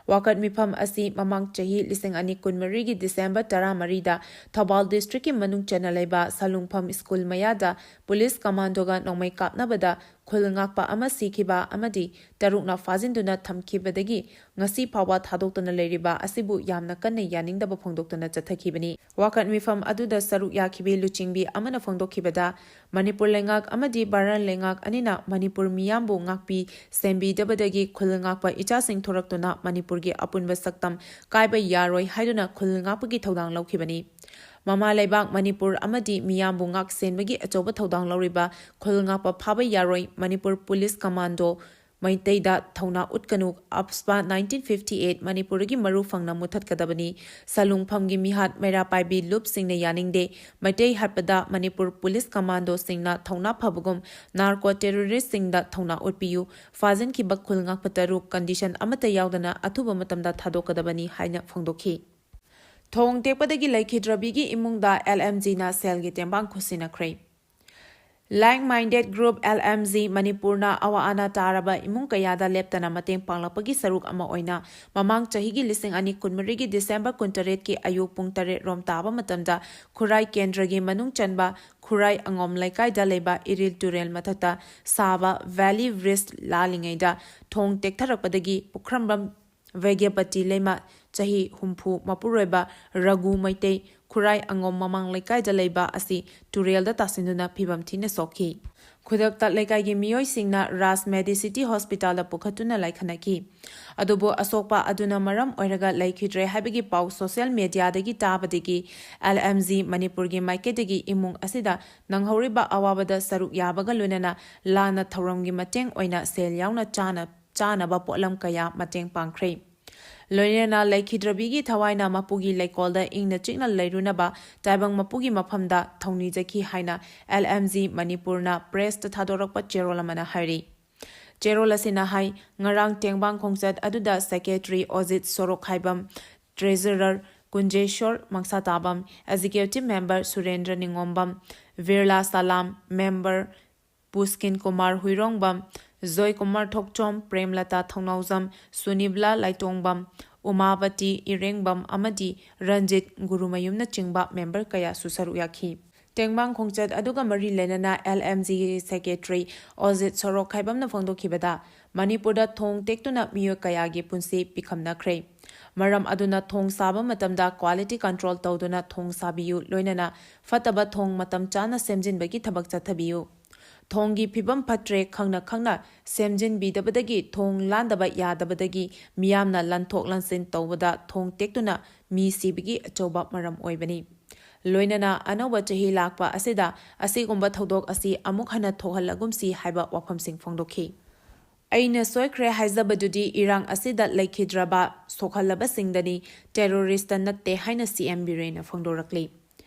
ꯋꯥꯀꯠ ꯃꯤꯐꯝ ꯑꯁꯤ ꯃꯃꯥꯡ ꯆꯍꯤ ꯂꯤꯁꯤꯡ ꯑꯅꯤ ꯀꯨꯟꯃꯔꯤꯒꯤ ꯗꯤꯁꯦꯝꯕꯔ ꯇꯔꯥꯃꯔꯤꯗ ꯊꯧꯕꯥꯜ ꯗꯤꯁꯇ꯭ꯔꯤꯛꯀꯤ ꯃꯅꯨꯡ ꯆꯟꯅ ꯂꯩꯕ ꯁꯂꯨꯡꯐꯝ ꯁ꯭ꯀꯨꯜ ꯃꯌꯥꯗ ꯄꯨꯂꯤꯁ ꯀꯃꯥꯟꯗꯣꯒ ꯅꯣꯡꯃꯩ ꯀꯥꯞꯅꯕꯗ ꯈꯨꯜ ꯉꯥꯛꯄ ꯑꯃ ꯁꯤꯈꯤꯕ ꯑꯃꯗꯤ ꯇꯔꯨꯛꯅ ꯐꯥꯖꯤꯟꯗꯨꯅ ꯊꯝꯈꯤꯕꯗꯒꯤ ꯉꯁꯤ ꯐꯥꯎꯕ ꯊꯥꯗꯣꯛꯇꯅ ꯂꯩꯔꯤꯕ ꯑꯁꯤꯕꯨ ꯌꯥꯝꯅ ꯀꯟꯅ ꯌꯥꯅꯤꯡꯗꯕ ꯐꯣꯡꯗꯣꯛꯇꯨꯅ ꯆꯠꯊꯈꯤꯕꯅꯤ꯫ ꯋꯥꯀꯠ ꯃꯤꯐꯝ ꯑꯗꯨꯗ ꯁꯔꯨꯛ ꯌꯥꯈꯤꯕꯤ ꯂꯨꯆꯤꯡꯕꯤ ꯑꯃꯅ ꯐꯣꯡꯗꯣꯛꯈꯤꯕꯗ, ꯃꯅꯤꯄꯨꯔ ꯂꯩꯉꯥꯛ ꯑꯃꯗꯤ ꯚꯥꯔꯠ ꯂꯩꯉꯥꯛ ꯑꯅꯤꯅ ꯃꯅꯤꯄꯨꯔ ꯃꯤꯌꯥꯝꯕꯨ ꯉꯥꯛꯄꯤ ꯁꯦꯟꯕꯤꯗꯕꯗꯒꯤ ꯈꯨꯜ ꯉꯥꯛꯄ ꯏꯆꯥꯁꯤꯡ ꯊꯣꯔꯛꯇꯨꯅ ꯃꯅꯤꯄꯨꯔꯒꯤ ꯑꯄꯨꯟꯕ ꯁꯛꯇꯝ ꯀꯥꯏꯕ ꯌꯥꯔꯣꯏ ꯍꯥꯏꯗꯨꯅ ꯈꯨꯜ ꯉꯥꯛꯄꯒꯤ ꯊꯧꯗꯥꯡ ꯂꯧꯈꯤꯕꯅꯤ꯫ ꯃꯃꯥ ꯂꯩꯕꯥꯛ ꯃꯅꯤꯄꯨꯔ ꯑꯃꯗꯤ ꯃꯤꯌꯥꯝꯕꯨ ꯉꯥꯛ ꯁꯦꯟꯕꯒꯤ ꯑꯆꯧꯕ ꯊꯧꯗꯥꯡ ꯂꯧꯔꯤꯕ ꯈꯨꯜ ꯉꯥꯛꯄ ꯐꯥꯕ ꯌꯥꯔꯣꯏ, ꯃꯅꯤꯄꯨꯔ ꯄꯨꯂꯤꯁ ꯀꯃꯥꯟꯗꯣ ꯃꯩꯇꯩꯗ ꯊꯧꯅꯥ ꯎꯠꯀꯅꯨ, ꯑꯞꯁꯄꯥ nineteen fifty eight ꯃꯅꯤꯄꯨꯔꯒꯤ ꯃꯔꯨ ꯐꯪꯅ ꯃꯨꯊꯠꯀꯗꯕꯅꯤ, ꯁꯂꯨꯡꯐꯝꯒꯤ ꯃꯤꯍꯥꯠ ꯃꯩꯔꯥ ꯄꯥꯏꯕꯤ ꯂꯨꯞꯁꯤꯡꯅ ꯌꯥꯅꯤꯡꯗꯦ, ꯃꯩꯇꯩ ꯍꯥꯠꯄꯗ ꯃꯅꯤꯄꯨꯔ ꯄꯨꯂꯤꯁ ꯀꯃꯥꯟꯗꯣꯁꯤꯡꯅ ꯊꯧꯅꯥ ꯐꯕꯒꯨꯝ ꯅꯥꯔꯀꯣ ꯇꯦꯔꯣꯔꯤꯁ꯭ꯠꯁꯤꯡꯗ ꯊꯧꯅꯥ ꯎꯠꯄꯤꯌꯨ, ꯐꯥꯖꯤꯟꯈꯤꯕ ꯈꯨꯜ ꯉꯥꯛꯄ ꯇꯔꯨꯛ ꯀꯟꯗꯤꯁꯟ ꯑꯃꯠꯇ ꯌꯥꯎꯗꯅ ꯑꯊꯨꯕ ꯃꯇꯝꯗ ꯊꯥꯗꯣꯛꯀꯗꯕꯅꯤ ꯍꯥꯏꯅ ꯐꯣꯡꯗꯣꯛꯈꯤ꯫ ꯊꯣꯡ ꯇꯦꯛꯄꯗꯒꯤ ꯂꯩꯈꯤꯗ꯭ꯔꯕꯤꯒꯤ ꯏꯃꯨꯡꯗ ꯑꯦꯜ ꯑꯦꯝ ꯖꯤꯅ ꯁꯦꯜꯒꯤ ꯇꯦꯡꯕꯥꯡ ꯈꯨꯠꯁꯤꯟꯅꯈ꯭ꯔꯦ꯫ Like Minded Group, L M G, ꯃꯅꯤꯄꯨꯔꯅ ꯑꯋꯥ ꯑꯅꯥ ꯇꯥꯔꯕ ꯏꯃꯨꯡ ꯀꯌꯥꯗ ꯂꯦꯞꯇꯅ ꯃꯇꯦꯡ ꯄꯥꯡꯂꯛꯄꯒꯤ ꯁꯔꯨꯛ ꯑꯃ ꯑꯣꯏꯅ ꯃꯃꯥꯡ ꯆꯍꯤꯒꯤ ꯂꯤꯁꯤꯡ ꯑꯅꯤ ꯀꯨꯟꯃꯔꯤꯒꯤ ꯗꯤꯁꯦꯝꯕꯔ ꯀꯨꯟꯇꯔꯦꯠꯀꯤ ꯑꯌꯨꯛ ꯄꯨꯡ ꯇꯔꯦꯠ ꯔꯣꯝ ꯇꯥꯕ ꯃꯇꯝꯗ ꯈꯨꯔꯥꯏ ꯀꯦꯟꯗ꯭ꯔꯒꯤ ꯃꯅꯨꯡ ꯆꯟꯕ ꯈꯨꯔꯥꯏ ꯑꯉꯣꯝ ꯂꯩꯀꯥꯏꯗ ꯂꯩꯕ ꯏꯔꯤꯜ ꯇꯨꯔꯦꯜ ꯃꯊꯛꯇ ꯁꯥꯕ Valley Bridge ꯂꯥꯜꯂꯤꯉꯩꯗ ꯊꯣꯡ ꯇꯦꯛꯊꯔꯛꯄꯗꯒꯤ ꯄꯨꯈ꯭ꯔꯝꯕꯝ ꯚꯦꯒ꯭ꯌꯄꯇꯤ ꯂꯩꯃ, ꯆꯍꯤ ꯍꯨꯝꯐꯨ, ꯃꯄꯨꯔꯣꯏꯕ ꯔꯘꯨ ꯃꯩꯇꯩ, ꯈꯨꯔꯥꯏ ꯑꯉꯣꯝ ꯃꯃꯥꯡ ꯂꯩꯀꯥꯏꯗ ꯂꯩꯕ ꯑꯁꯤ ꯇꯨꯔꯦꯜꯗ ꯇꯥꯁꯤꯟꯗꯨꯅ ꯐꯤꯕꯝ ꯊꯤꯅ ꯁꯣꯛꯈꯤ꯫ ꯈꯨꯗꯛꯇ ꯂꯩꯀꯥꯏꯒꯤ ꯃꯤꯑꯣꯏꯁꯤꯡꯅ ꯔꯥꯖ ꯃꯦꯗꯤꯁꯤꯇꯤ ꯍꯣꯁꯄꯤꯇꯥꯜꯗ ꯄꯨꯈꯠꯇꯨꯅ ꯂꯥꯏꯈꯠꯅꯈꯤ꯫ ꯑꯗꯨꯕꯨ ꯑꯁꯣꯛꯄ ꯑꯗꯨꯅ ꯃꯔꯝ ꯑꯣꯏꯔꯒ ꯂꯩꯈꯤꯗ꯭ꯔꯦ ꯍꯥꯏꯕꯒꯤ ꯄꯥꯎ ꯁꯣꯁꯤꯌꯦꯜ ꯃꯦꯗꯤꯌꯥꯗꯒꯤ ꯇꯥꯕꯗꯒꯤ ꯑꯦꯜ ꯑꯦꯝ ꯖꯤ ꯃꯅꯤꯄꯨꯔꯒꯤ ꯃꯥꯏꯀꯩꯗꯒꯤ ꯏꯃꯨꯡ ꯑꯁꯤꯗ ꯅꯪꯍꯧꯔꯤꯕ ꯑꯋꯥꯕꯗ ꯁꯔꯨꯛ ꯌꯥꯕꯒ ꯂꯣꯏꯅꯅ ꯂꯥꯟꯅ ꯊꯧꯔꯝꯒꯤ ꯃꯇꯦꯡ ꯑꯣꯏꯅ ꯁꯦꯜ ꯌꯥꯎꯅ ꯆꯥꯅ ꯆꯥꯅꯕ ꯄꯣꯠꯂꯝ ꯀꯌꯥ ꯃꯇꯦꯡ ꯄꯥꯡꯈ꯭ꯔꯦ꯫ ꯂꯣꯏꯅꯅ ꯂꯩꯈꯤꯗ꯭ꯔꯕꯤꯒꯤ ꯊꯋꯥꯏꯅ ꯃꯄꯨꯒꯤ ꯂꯩꯀꯣꯜꯗ ꯏꯪꯅ ꯆꯤꯛꯅ ꯂꯩꯔꯨꯅꯕ ꯇꯥꯏꯕꯪ ꯃꯄꯨꯒꯤ ꯃꯐꯝꯗ ꯊꯧꯅꯤꯖꯈꯤ ꯍꯥꯏꯅ ꯑꯦꯜ ꯑꯦꯝ ꯖꯤ ꯃꯅꯤꯄꯨꯔꯅ ꯄ꯭ꯔꯦꯁꯇ ꯊꯥꯗꯣꯔꯛꯄ ꯆꯦꯔꯣꯜ ꯑꯃꯅ ꯍꯥꯏꯔꯤ꯫ ꯆꯦꯔꯣꯜ ꯑꯁꯤꯅ ꯍꯥꯏ, ꯉꯔꯥꯡ ꯇꯦꯡꯕꯥꯡ ꯈꯣꯡꯆꯠ ꯑꯗꯨꯗ ꯁꯦꯀ꯭ꯔꯦꯇꯔꯤ ꯑꯣꯖꯤꯠ ꯁꯣꯔꯣꯛꯈꯥꯏꯕꯝ, ꯇ꯭ꯔꯦꯖꯔꯔ ꯀꯨꯟꯖꯦꯁꯣꯔ ꯃꯪꯁꯥꯇꯥꯕꯝ, ꯑꯦꯛꯖꯤꯀ꯭ꯌꯨꯇꯤꯚ ꯃꯦꯝꯕꯔ ꯁꯨꯔꯦꯟꯗ꯭ꯔ ꯅꯤꯉꯣꯝꯕꯝ, ꯕꯤꯔꯂꯥ ꯁꯂꯥꯝ, ꯃꯦꯝꯕꯔ ꯄꯨꯁꯀꯤꯟ ꯀꯨꯃꯥꯔ ꯍꯨꯏꯔꯣꯡꯕꯝ, ꯖꯣꯏ ꯀꯨꯃꯥꯔ ꯊꯣꯛꯆꯣꯝ, ꯄ꯭ꯔꯦꯝꯂꯇꯥ ꯊꯧꯅꯥꯎꯖꯝ, ꯁꯨꯅꯤꯕꯂꯥ ꯂꯥꯏꯇꯣꯡꯕꯝ, ꯎꯃꯥꯕꯇꯤ ꯏꯔꯦꯡꯕꯝ ꯑꯃꯗꯤ ꯔꯟꯖꯤꯠ ꯒꯨꯔꯨꯃꯌꯨꯝꯅꯆꯤꯡꯕ ꯃꯦꯝꯕꯔ ꯀꯌꯥꯁꯨ ꯁꯔꯨꯛ ꯌꯥꯈꯤ꯫ ꯇꯦꯡꯕꯥꯡ ꯈꯣꯡꯆꯠ ꯑꯗꯨꯒ ꯃꯔꯤ ꯂꯩꯅꯅ LMG ꯒꯤ secretary ꯑꯣꯖꯤꯠ ꯁꯣꯔꯣꯛꯈꯥꯏꯕꯝꯅ ꯐꯣꯡꯗꯣꯛꯈꯤꯕꯗ, ꯃꯅꯤꯄꯨꯔꯗ ꯊꯣꯡ ꯇꯦꯛꯇꯨꯅ ꯃꯤꯑꯣꯏ ꯀꯌꯥꯒꯤ ꯄꯨꯟꯁꯤ ꯄꯤꯈꯝꯅꯈ꯭ꯔꯦ꯫ ꯃꯔꯝ ꯑꯗꯨꯅ ꯊꯣꯡ ꯁꯥꯕ ꯃꯇꯝꯗ quality control ꯇꯧꯗꯨꯅ ꯊꯣꯡ ꯁꯥꯕꯤꯌꯨ, ꯂꯣꯏꯅꯅ ꯐꯠꯇꯕ ꯊꯣꯡ ꯃꯇꯝ ꯆꯥꯅ ꯁꯦꯝꯖꯤꯟꯕꯒꯤ ꯊꯕꯛ ꯆꯠꯊꯕꯤꯌꯨ꯫ ꯊꯣꯡꯒꯤ ꯐꯤꯕꯝ ꯐꯠꯇ꯭ꯔꯦ ꯈꯪꯅ ꯈꯪꯅ ꯁꯦꯝꯖꯤꯟꯕꯤꯗꯕꯗꯒꯤ ꯊꯣꯡ ꯂꯥꯟꯗꯕ ꯌꯥꯗꯕꯗꯒꯤ ꯃꯤꯌꯥꯝꯅ ꯂꯥꯟꯊꯣꯛ ꯂꯥꯟꯁꯤꯟ ꯇꯧꯕꯗ ꯊꯣꯡ ꯇꯦꯛꯇꯨꯅ ꯃꯤ ꯁꯤꯕꯒꯤ ꯑꯆꯧꯕ ꯃꯔꯝ ꯑꯣꯏꯕꯅꯤ꯫ ꯂꯣꯏꯅꯅ ꯑꯅꯧꯕ ꯆꯍꯤ ꯂꯥꯛꯄ ꯑꯁꯤꯗ ꯑꯁꯤꯒꯨꯝꯕ ꯊꯧꯗꯣꯛ ꯑꯁꯤ ꯑꯃꯨꯛ ꯍꯟꯅ ꯊꯣꯛꯍꯜꯂꯒꯨꯝꯁꯤ ꯍꯥꯏꯕ ꯋꯥꯐꯝꯁꯤꯡ ꯐꯣꯡꯗꯣꯛꯈꯤ꯫ ꯑꯩꯅ ꯁꯣꯏꯈ꯭ꯔꯦ ꯍꯥꯏꯖꯕꯗꯨꯗꯤ ꯏꯔꯥꯡ ꯑꯁꯤꯗ ꯂꯩꯈꯤꯗ꯭ꯔꯕ ꯁꯣꯛꯍꯜꯂꯕꯁꯤꯡꯗꯅꯤ, terrorist ꯅꯠꯇꯦ ꯍꯥꯏꯅ CM ꯕꯤꯔꯦꯟꯅ ꯐꯣꯡꯗꯣꯔꯛꯂꯤ꯫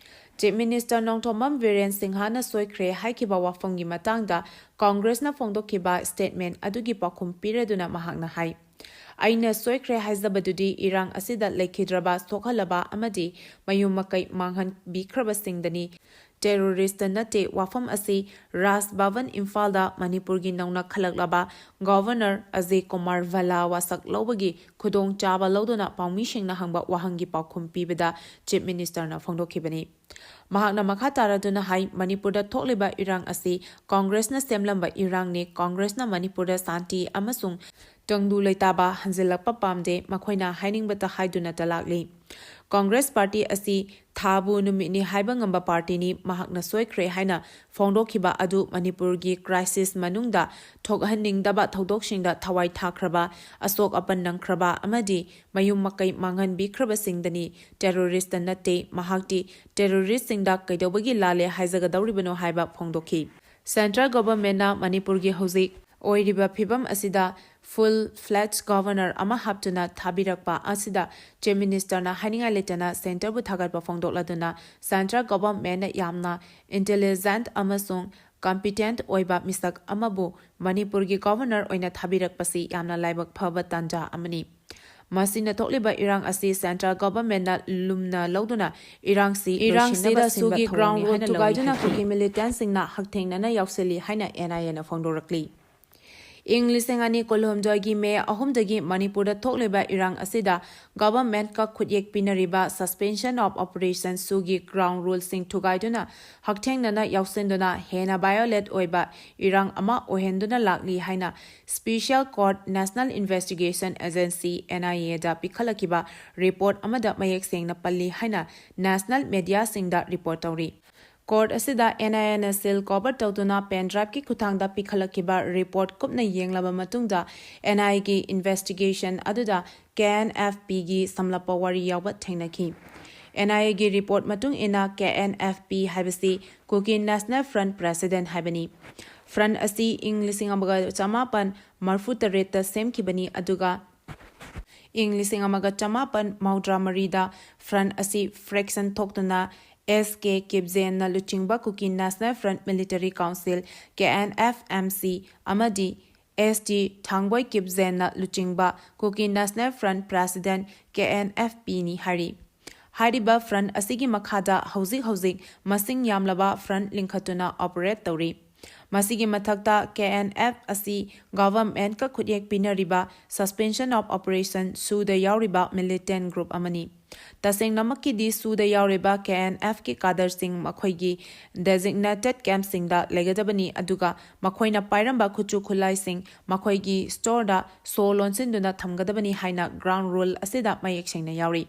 Chief Minister Nongthombam Biren ꯁꯤꯡꯍꯅ ꯁꯣꯏꯈ꯭ꯔꯦ ꯍꯥꯏꯈꯤꯕ ꯋꯥꯐꯝꯒꯤ ꯃꯇꯥꯡꯗ Congress ꯅ ꯐꯣꯡꯗꯣꯛꯈꯤꯕ statement ꯑꯗꯨꯒꯤ ꯄꯥꯎꯈꯨꯝ ꯄꯤꯔꯗꯨꯅ ꯃꯍꯥꯛꯅ ꯍꯥꯏ, ꯑꯩꯅ ꯁꯣꯏꯈ꯭ꯔꯦ ꯍꯥꯏꯖꯕꯗꯨꯗꯤ ꯏꯔꯥꯡ ꯑꯁꯤꯗ ꯂꯩꯈꯤꯗ꯭ꯔꯕ, ꯁꯣꯛꯍꯜꯂꯕ ꯑꯃꯗꯤ ꯃꯌꯨꯝ ꯃꯀꯩ ꯃꯥꯡꯍꯟꯕꯤꯈ꯭ꯔꯕꯁꯤꯡꯗꯅꯤ꯫ Terrorist ꯅꯠꯇꯦ꯫ ꯋꯥꯐꯝ ꯑꯁꯤ ꯔꯥꯖ ꯚꯕꯟ ꯏꯝꯐꯥꯜꯗ ꯃꯅꯤꯄꯨꯔꯒꯤ ꯅꯧꯅ ꯈꯜꯂꯛꯂꯕ Governor ꯑꯖꯌ ꯀꯨꯃꯥꯔ ꯚꯜꯂꯥ ꯋꯥꯁꯛ ꯂꯧꯕꯒꯤ ꯈꯨꯗꯣꯡꯆꯥꯕ ꯂꯧꯗꯨꯅ ꯄꯥꯎꯃꯤꯁꯤꯡꯅ ꯍꯪꯕ ꯋꯥꯍꯪꯒꯤ ꯄꯥꯎꯈꯨꯝ ꯄꯤꯕꯗ Chief Minister ꯅ ꯐꯣꯡꯗꯣꯛꯈꯤꯕꯅꯤ꯫ ꯃꯍꯥꯛꯅ ꯃꯈꯥ ꯇꯥꯔꯗꯨꯅ ꯍꯥꯏ, ꯃꯅꯤꯄꯨꯔꯗ ꯊꯣꯛꯂꯤꯕ ꯏꯔꯥꯡ ꯑꯁꯤ Congress ꯅ ꯁꯦꯝꯂꯝꯕ ꯏꯔꯥꯡꯅꯤ꯫ Congress ꯅ ꯃꯅꯤꯄꯨꯔꯗ ꯁꯥꯟꯇꯤ ꯑꯃꯁꯨꯡ ꯇꯪꯗꯨ ꯂꯩꯇꯥꯕ ꯍꯟꯖꯤꯜꯂꯛꯄ ꯄꯥꯝꯗꯦ꯫ ꯃꯈꯣꯏꯅ ꯍꯥꯏꯅꯤꯡꯕꯇ ꯍꯥꯏꯗꯨꯅꯇ ꯂꯥꯛꯂꯤ꯫ Congress party ꯑꯁꯤ ꯊꯥꯕꯨ ꯅꯨꯃꯤꯠꯅꯤ ꯍꯥꯏꯕ ꯉꯝꯕ party ꯅꯤ꯫ ꯃꯍꯥꯛꯅ ꯁꯣꯏꯈ꯭ꯔꯦ ꯍꯥꯏꯅ ꯐꯣꯡꯗꯣꯛꯈꯤꯕ ꯑꯗꯨ ꯃꯅꯤꯄꯨꯔꯒꯤ crisis ꯃꯅꯨꯡꯗ ꯊꯣꯛꯍꯟꯅꯤꯡꯗꯕ ꯊꯧꯗꯣꯛꯁꯤꯡꯗ ꯊꯋꯥꯏ ꯊꯥꯈ꯭ꯔꯕ, ꯑꯁꯣꯛ ꯑꯄꯟ ꯅꯪꯈ꯭ꯔꯕ ꯑꯃꯗꯤ ꯃꯌꯨꯝ ꯃꯀꯩ ꯃꯥꯡꯍꯟꯕꯤꯈ꯭ꯔꯕꯁꯤꯡꯗꯅꯤ, terrorist ꯅꯠꯇꯦ꯫ ꯃꯍꯥꯛꯇꯤ terrorist ꯁꯤꯡꯗ ꯀꯩꯗꯧꯕꯒꯤ ꯂꯥꯜꯂꯦ ꯍꯥꯏꯖꯒꯗꯧꯔꯤꯕꯅꯣ ꯍꯥꯏꯕ ꯐꯣꯡꯗꯣꯛꯈꯤ꯫ Central Government ꯅ ꯃꯅꯤꯄꯨꯔꯒꯤ ꯍꯧꯖꯤꯛ ꯑꯣꯏꯔꯤꯕ ꯐꯤꯕꯝ ꯑꯁꯤꯗ full fledged Governor ꯑꯃ ꯍꯥꯞꯇꯨꯅ ꯊꯥꯕꯤꯔꯛꯄ ꯑꯁꯤꯗ Chief Minister ꯅ ꯍꯥꯏꯅꯤꯡꯉꯥꯏ ꯂꯩꯇꯅ Centre ꯕꯨ ꯊꯥꯒꯠꯄ ꯐꯣꯡꯗꯣꯛꯂꯗꯨꯅ, Central Government ꯅ ꯌꯥꯝꯅ intelligent ꯑꯃꯁꯨꯡ competent ꯑꯣꯏꯕ ꯃꯤꯁꯛ ꯑꯃꯕꯨ ꯃꯅꯤꯄꯨꯔꯒꯤ Governor ꯑꯣꯏꯅ ꯊꯥꯕꯤꯔꯛꯄꯁꯤ ꯌꯥꯝꯅ ꯂꯥꯏꯕꯛ ꯐꯕ ꯇꯥꯟꯖꯥ ꯑꯃꯅꯤ꯫ ꯃꯁꯤꯅ ꯊꯣꯛꯂꯤꯕ ꯏꯔꯥꯡ ꯑꯁꯤ Central Government ꯅ ꯂꯨꯝꯅ ꯂꯧꯗꯨꯅ ꯏꯔꯥꯡꯁꯤ ꯏꯔꯥꯡꯁꯤꯗ ꯂꯣꯏꯁꯤꯟꯅꯕ ꯁꯤꯟꯕ ꯁꯨꯒꯤ ꯊꯧꯑꯣꯡꯅꯤ ground root ꯍꯥꯏꯅ ꯊꯨꯒꯥꯏꯗꯨꯅ ꯂꯧꯏ ꯍꯥꯏꯈꯤ꯫ ꯀꯨꯀꯤ militants ꯁꯤꯡꯅ ꯍꯛꯊꯦꯡꯅꯅ ꯌꯥꯎꯁꯤꯜꯂꯤ ꯍꯥꯏꯅ NIA ꯅ ꯐꯣꯡꯗꯣꯔꯛꯂꯤ꯫ ꯏꯪ ꯂꯤꯁꯤꯡ ꯑꯅꯤ ꯀꯨꯟꯍꯨꯝꯗꯣꯏꯒꯤ ꯃꯦ ꯑꯍꯨꯝꯗꯒꯤ ꯃꯅꯤꯄꯨꯔꯗ ꯊꯣꯛꯂꯤꯕ ꯏꯔꯥꯡ ꯑꯁꯤꯗ ꯒꯚꯔꯟꯃꯦꯟꯠꯀ ꯈꯨꯠꯌꯦꯛ ꯄꯤꯅꯔꯤꯕ suspension of operation ꯁꯨꯒꯤ ground ruleꯁꯤꯡ ꯊꯨꯒꯥꯏꯗꯨꯅ ꯍꯛꯊꯦꯡꯅꯅ ꯌꯥꯎꯁꯤꯟꯗꯨꯅ ꯍꯦꯟꯅ violate ꯑꯣꯏꯕ ꯏꯔꯥꯡ ꯑꯃ ꯑꯣꯏꯍꯟꯗꯨꯅ ꯂꯥꯛꯂꯤ ꯍꯥꯏꯅ Special Court National Investigation Agency, NIAꯗ ꯄꯤꯈꯠꯂꯛꯈꯤꯕ report ꯑꯃꯗ ꯃꯌꯦꯛ ꯁꯦꯡꯅ ꯄꯜꯂꯤ ꯍꯥꯏꯅ national mediaꯁꯤꯡꯗ report ꯇꯧꯔꯤ꯫ Court ꯑꯁꯤꯗ NIAꯅ seal cover ꯇꯧꯗꯨꯅ pen driveꯀꯤ ꯈꯨꯠꯊꯥꯡꯗ ꯄꯤꯈꯠꯂꯛꯈꯤꯕ report ꯀꯨꯞꯅ ꯌꯦꯡꯂꯕ ꯃꯇꯨꯡꯗ NIAꯒꯤ investigation ꯑꯗꯨꯗ KNFPꯒꯤ ꯁꯝꯂꯞꯄ ꯋꯥꯔꯤ ꯌꯥꯎꯕ ꯊꯦꯡꯅꯈꯤ꯫ NIAꯒꯤ report ꯃꯇꯨꯡ ꯏꯟꯅ KNFP ꯍꯥꯏꯕꯁꯤ Kuki National Front President ꯍꯥꯏꯕꯅꯤ꯫ Front ꯑꯁꯤ ꯏꯪ ꯂꯤꯁꯤꯡ ꯑꯃꯒ ꯆꯃꯥꯄꯟ ꯃꯔꯤꯐꯨ ꯇꯔꯦꯠꯇ ꯁꯦꯝꯈꯤꯕꯅꯤ, ꯑꯗꯨꯒ ꯏꯪ ꯂꯤꯁꯤꯡ ꯑꯃꯒ ꯆꯃꯥꯄꯟ ꯃꯧꯗ꯭ꯔꯥ ꯃꯔꯤꯗ Front ꯑꯁꯤ fraction ꯊꯣꯛꯇꯨꯅ S K Kipgenꯅ ꯂꯨꯆꯤꯡꯕ Kuki National Front Military Council, KNFMC, ꯑꯃꯗꯤ S T Thangboi Kipgenꯅ ꯂꯨꯆꯤꯡꯕ Kuki National Front President, KNFPꯅꯤ ꯍꯥꯏꯔꯤ꯫ ꯍꯥꯏꯔꯤꯕ Front ꯑꯁꯤꯒꯤ ꯃꯈꯥꯗ ꯍꯧꯖꯤꯛ ꯍꯧꯖꯤꯛ ꯃꯁꯤꯡ ꯌꯥꯝꯂꯕ front ꯂꯤꯡꯈꯠꯇꯨꯅ operate ꯇꯧꯔꯤ꯫ ꯃꯁꯤꯒꯤ ꯃꯊꯛꯇ KNF ꯑꯁꯤ ꯒꯚꯔꯟꯃꯦꯟꯠꯀ ꯈꯨꯠꯌꯦꯛ ꯄꯤꯅꯔꯤꯕ suspension of operation ꯁꯨꯗ ꯌꯥꯎꯔꯤꯕ militant group ꯑꯃꯅꯤ꯫ ꯇꯁꯦꯡꯅꯃꯛꯀꯤꯗꯤ ꯁꯨꯗ ꯌꯥꯎꯔꯤꯕ KNFꯀꯤ cadreꯁꯤꯡ ꯃꯈꯣꯏꯒꯤ designated campꯁꯤꯡꯗ ꯂꯩꯒꯗꯕꯅꯤ, ꯑꯗꯨꯒ ꯃꯈꯣꯏꯅ ꯄꯥꯏꯔꯝꯕ ꯈꯨꯠꯁꯨ ꯈꯨꯠꯂꯥꯏꯁꯤꯡ ꯃꯈꯣꯏꯒꯤ storeꯗ ꯁꯣ ꯂꯣꯟꯁꯤꯟꯗꯨꯅ ꯊꯝꯒꯗꯕꯅꯤ ꯍꯥꯏꯅ ground rule ꯑꯁꯤꯗ ꯃꯌꯦꯛ ꯁꯦꯡꯅ ꯌꯥꯎꯔꯤ꯫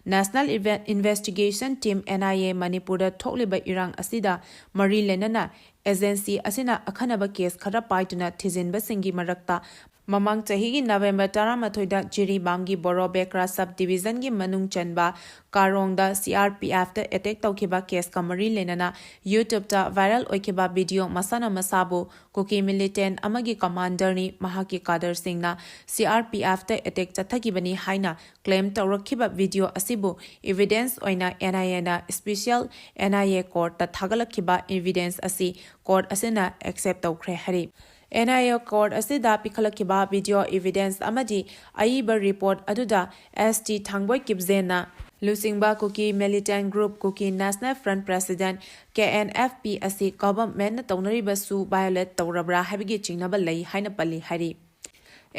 National Inve-, Investigation Team, NIA, ꯃꯅꯤꯄꯨꯔꯗ ꯊꯣꯛꯂꯤꯕ ꯏꯔꯥꯡ ꯑꯁꯤꯗ ꯃꯔꯤ ꯂꯩꯅꯅ agency ꯑꯁꯤꯅ ꯑꯈꯟꯅꯕ case ꯈꯔ ꯄꯥꯏꯗꯨꯅ ꯊꯤꯖꯤꯟꯕꯁꯤꯡꯒꯤ ꯃꯔꯛꯇ ꯃꯃꯥꯡ ꯆꯍꯤꯒꯤ November ꯇꯔꯥꯃꯥꯊꯣꯏꯗ ꯖꯤꯔꯤꯕꯥꯝꯒꯤ ꯕꯣꯔꯣꯕꯦꯀ꯭ꯔꯥ sub divisionꯒꯤ ꯃꯅꯨꯡ ꯆꯟꯕ ꯀꯥꯔꯣꯡꯗ CRPFꯇ attack ꯇꯧꯈꯤꯕ caseꯀ ꯃꯔꯤ ꯂꯩꯅꯅ YouTubeꯇ viral ꯑꯣꯏꯈꯤꯕ video ꯃꯁꯥꯅ ꯃꯁꯥꯕꯨ Kuki militant ꯑꯃꯒꯤ commanderꯅꯤ, ꯃꯍꯥꯛꯀꯤ cadreꯁꯤꯡꯅ CRPFꯇ attack ꯆꯠꯊꯈꯤꯕꯅꯤ ꯍꯥꯏꯅ claim ꯇꯧꯔꯛꯈꯤꯕ video ꯑꯁꯤꯕꯨ evidence ꯑꯣꯏꯅ NIAꯅ special NIA courtꯇ ꯊꯥꯒꯠꯂꯛꯈꯤꯕ evidence ꯑꯁꯤ court ꯑꯁꯤꯅ accept ꯇꯧꯈ꯭ꯔꯦ ꯍꯥꯏꯔꯤ꯫ NIA court ꯑꯁꯤꯗ ꯄꯤꯈꯠꯂꯛꯈꯤꯕ video evidence ꯑꯃꯗꯤ ꯑꯏꯕ report ꯑꯗꯨꯗ S T Thangboi Kipgenꯅ ꯂꯨꯆꯤꯡꯕ ꯀꯨꯀꯤ ꯃꯤꯂꯤꯇꯦꯟ ꯒ꯭ꯔꯨꯞ ꯀꯨꯀꯤ national front president, K N F P, ꯑꯁꯤ ꯒꯚꯔꯟꯃꯦꯟꯠꯅ ꯇꯧꯅꯔꯤꯕꯁꯨ ꯚꯥꯏꯑꯣꯂꯦꯠ ꯇꯧꯔꯕ꯭ꯔꯥ ꯍꯥꯏꯕꯒꯤ ꯆꯤꯡꯅꯕ ꯂꯩ ꯍꯥꯏꯅ ꯄꯜꯂꯤ ꯍꯥꯏꯔꯤ꯫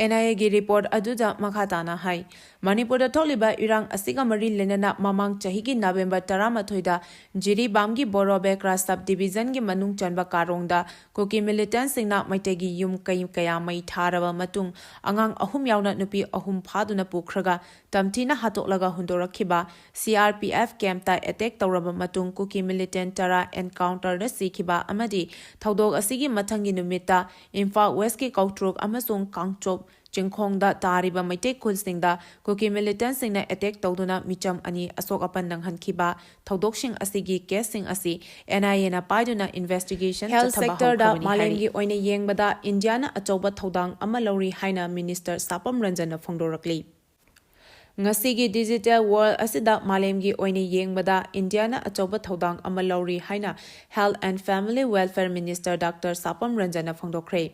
ꯑꯦꯟ ꯑꯥꯏ ꯑꯦꯒꯤ ꯔꯤꯄꯣꯔꯠ ꯑꯗꯨꯗ ꯃꯈꯥ ꯇꯥꯅ ꯍꯥꯏ, ꯃꯅꯤꯄꯨꯔꯗ ꯊꯣꯛꯂꯤꯕ ꯏꯔꯥꯡ ꯑꯁꯤꯒ ꯃꯔꯤ ꯂꯩꯅꯅ ꯃꯃꯥꯡ ꯆꯍꯤꯒꯤ ꯅꯕꯦꯝꯕꯔ ꯇꯔꯥꯃꯥꯊꯣꯏꯗ ꯖꯤꯔꯤꯕꯥꯝꯒꯤ ꯕꯣꯔꯣꯕꯦꯀ꯭ꯔꯥ ꯁꯕ ꯗꯤꯕꯤꯖꯟꯒꯤ ꯃꯅꯨꯡ ꯆꯟꯕ ꯀꯥꯔꯣꯡꯗ ꯀꯨꯀꯤ ꯃꯤꯂꯤꯇꯦꯟꯠꯁꯤꯡꯅ ꯃꯩꯇꯩꯒꯤ ꯌꯨꯝ ꯀꯩ ꯀꯌꯥ ꯃꯩ ꯊꯥꯔꯕ ꯃꯇꯨꯡ ꯑꯉꯥꯡ ꯑꯍꯨꯝ ꯌꯥꯎꯅ ꯅꯨꯄꯤ ꯑꯍꯨꯝ ꯐꯥꯗꯨꯅ ꯄꯨꯈ꯭ꯔꯒ ꯇꯝꯊꯤꯅ ꯍꯥꯠꯇꯣꯛꯂꯒ ꯍꯨꯟꯗꯣꯔꯛꯈꯤꯕ, ꯁꯤ ꯑꯥꯔ ꯄꯤ ꯑꯦꯐ ꯀꯦꯝꯞꯇ ꯑꯦꯇꯦꯛ ꯇꯧꯔꯕ ꯃꯇꯨꯡ ꯀꯨꯀꯤ ꯃꯤꯂꯤꯇꯦꯟꯠ ꯇꯔꯥ ꯑꯦꯟꯀꯥꯎꯟꯇꯔꯗ ꯁꯤꯈꯤꯕ ꯑꯃꯗꯤ ꯊꯧꯗꯣꯛ ꯑꯁꯤꯒꯤ ꯃꯊꯪꯒꯤ ꯅꯨꯃꯤꯠꯇ ꯏꯝꯐꯥꯜ ꯋꯦꯁ꯭ꯠꯀꯤ ꯀꯧꯇ꯭ꯔꯨꯛ ꯑꯃꯁꯨꯡ ꯀꯥꯡꯆꯣꯞ ꯆꯤꯡꯈꯣꯡꯗ ꯇꯥꯔꯤꯕ ꯃꯩꯇꯩ ꯈꯨꯜꯁꯤꯡꯗ ꯀꯨꯀꯤ ꯃꯤꯂꯤꯇꯦꯟꯠꯁꯤꯡꯅ ꯑꯦꯇꯦꯛ ꯇꯧꯗꯨꯅ ꯃꯤꯆꯝ ꯑꯅꯤ ꯑꯁꯣꯛ ꯑꯄꯟ ꯅꯪꯍꯟꯈꯤꯕ ꯊꯧꯗꯣꯛꯁꯤꯡ ꯑꯁꯤꯒꯤ ꯀꯦꯁꯁꯤꯡ ꯑꯁꯤ ꯑꯦꯟ ꯑꯥꯏ ꯑꯦꯅ ꯄꯥꯏꯗꯨꯅ ꯏꯟꯚꯦꯁ꯭ꯇꯤꯒꯦꯁꯟ ꯍꯦꯜꯊ ꯆꯠꯊꯕ ꯁꯦꯛꯇꯔꯗ ꯍꯧꯈ꯭ꯔꯕꯅꯤ ꯍꯥꯏꯔꯤ꯫ ꯃꯥꯂꯦꯝꯒꯤ ꯑꯣꯏꯅ ꯌꯦꯡꯕꯗ ꯏꯟꯗꯤꯌꯥꯅ ꯑꯆꯧꯕ ꯊꯧꯗꯥꯡ ꯑꯃ ꯂꯧꯔꯤ ꯍꯥꯏꯅ ꯃꯤꯅꯤꯁꯇꯔ ꯁꯥꯄꯝ ꯔꯟꯖꯟꯅ ꯐꯣꯡꯗꯣꯔꯛꯂꯤ꯫ ꯉꯁꯤꯒꯤ ꯗꯤꯖꯤꯇꯦꯜ ꯋꯥꯔꯜꯗ ꯑꯁꯤꯗ ꯃꯥꯂꯦꯝꯒꯤ ꯑꯣꯏꯅ ꯌꯦꯡꯕꯗ ꯏꯟꯗꯤꯌꯥꯅ ꯑꯆꯧꯕ ꯊꯧꯗꯥꯡ ꯑꯃ ꯂꯧꯔꯤ ꯍꯥꯏꯅ health and family welfare minister doctor Sapam ꯔꯟꯖꯟꯅ ꯐꯣꯡꯗꯣꯛꯈ꯭ꯔꯦ꯫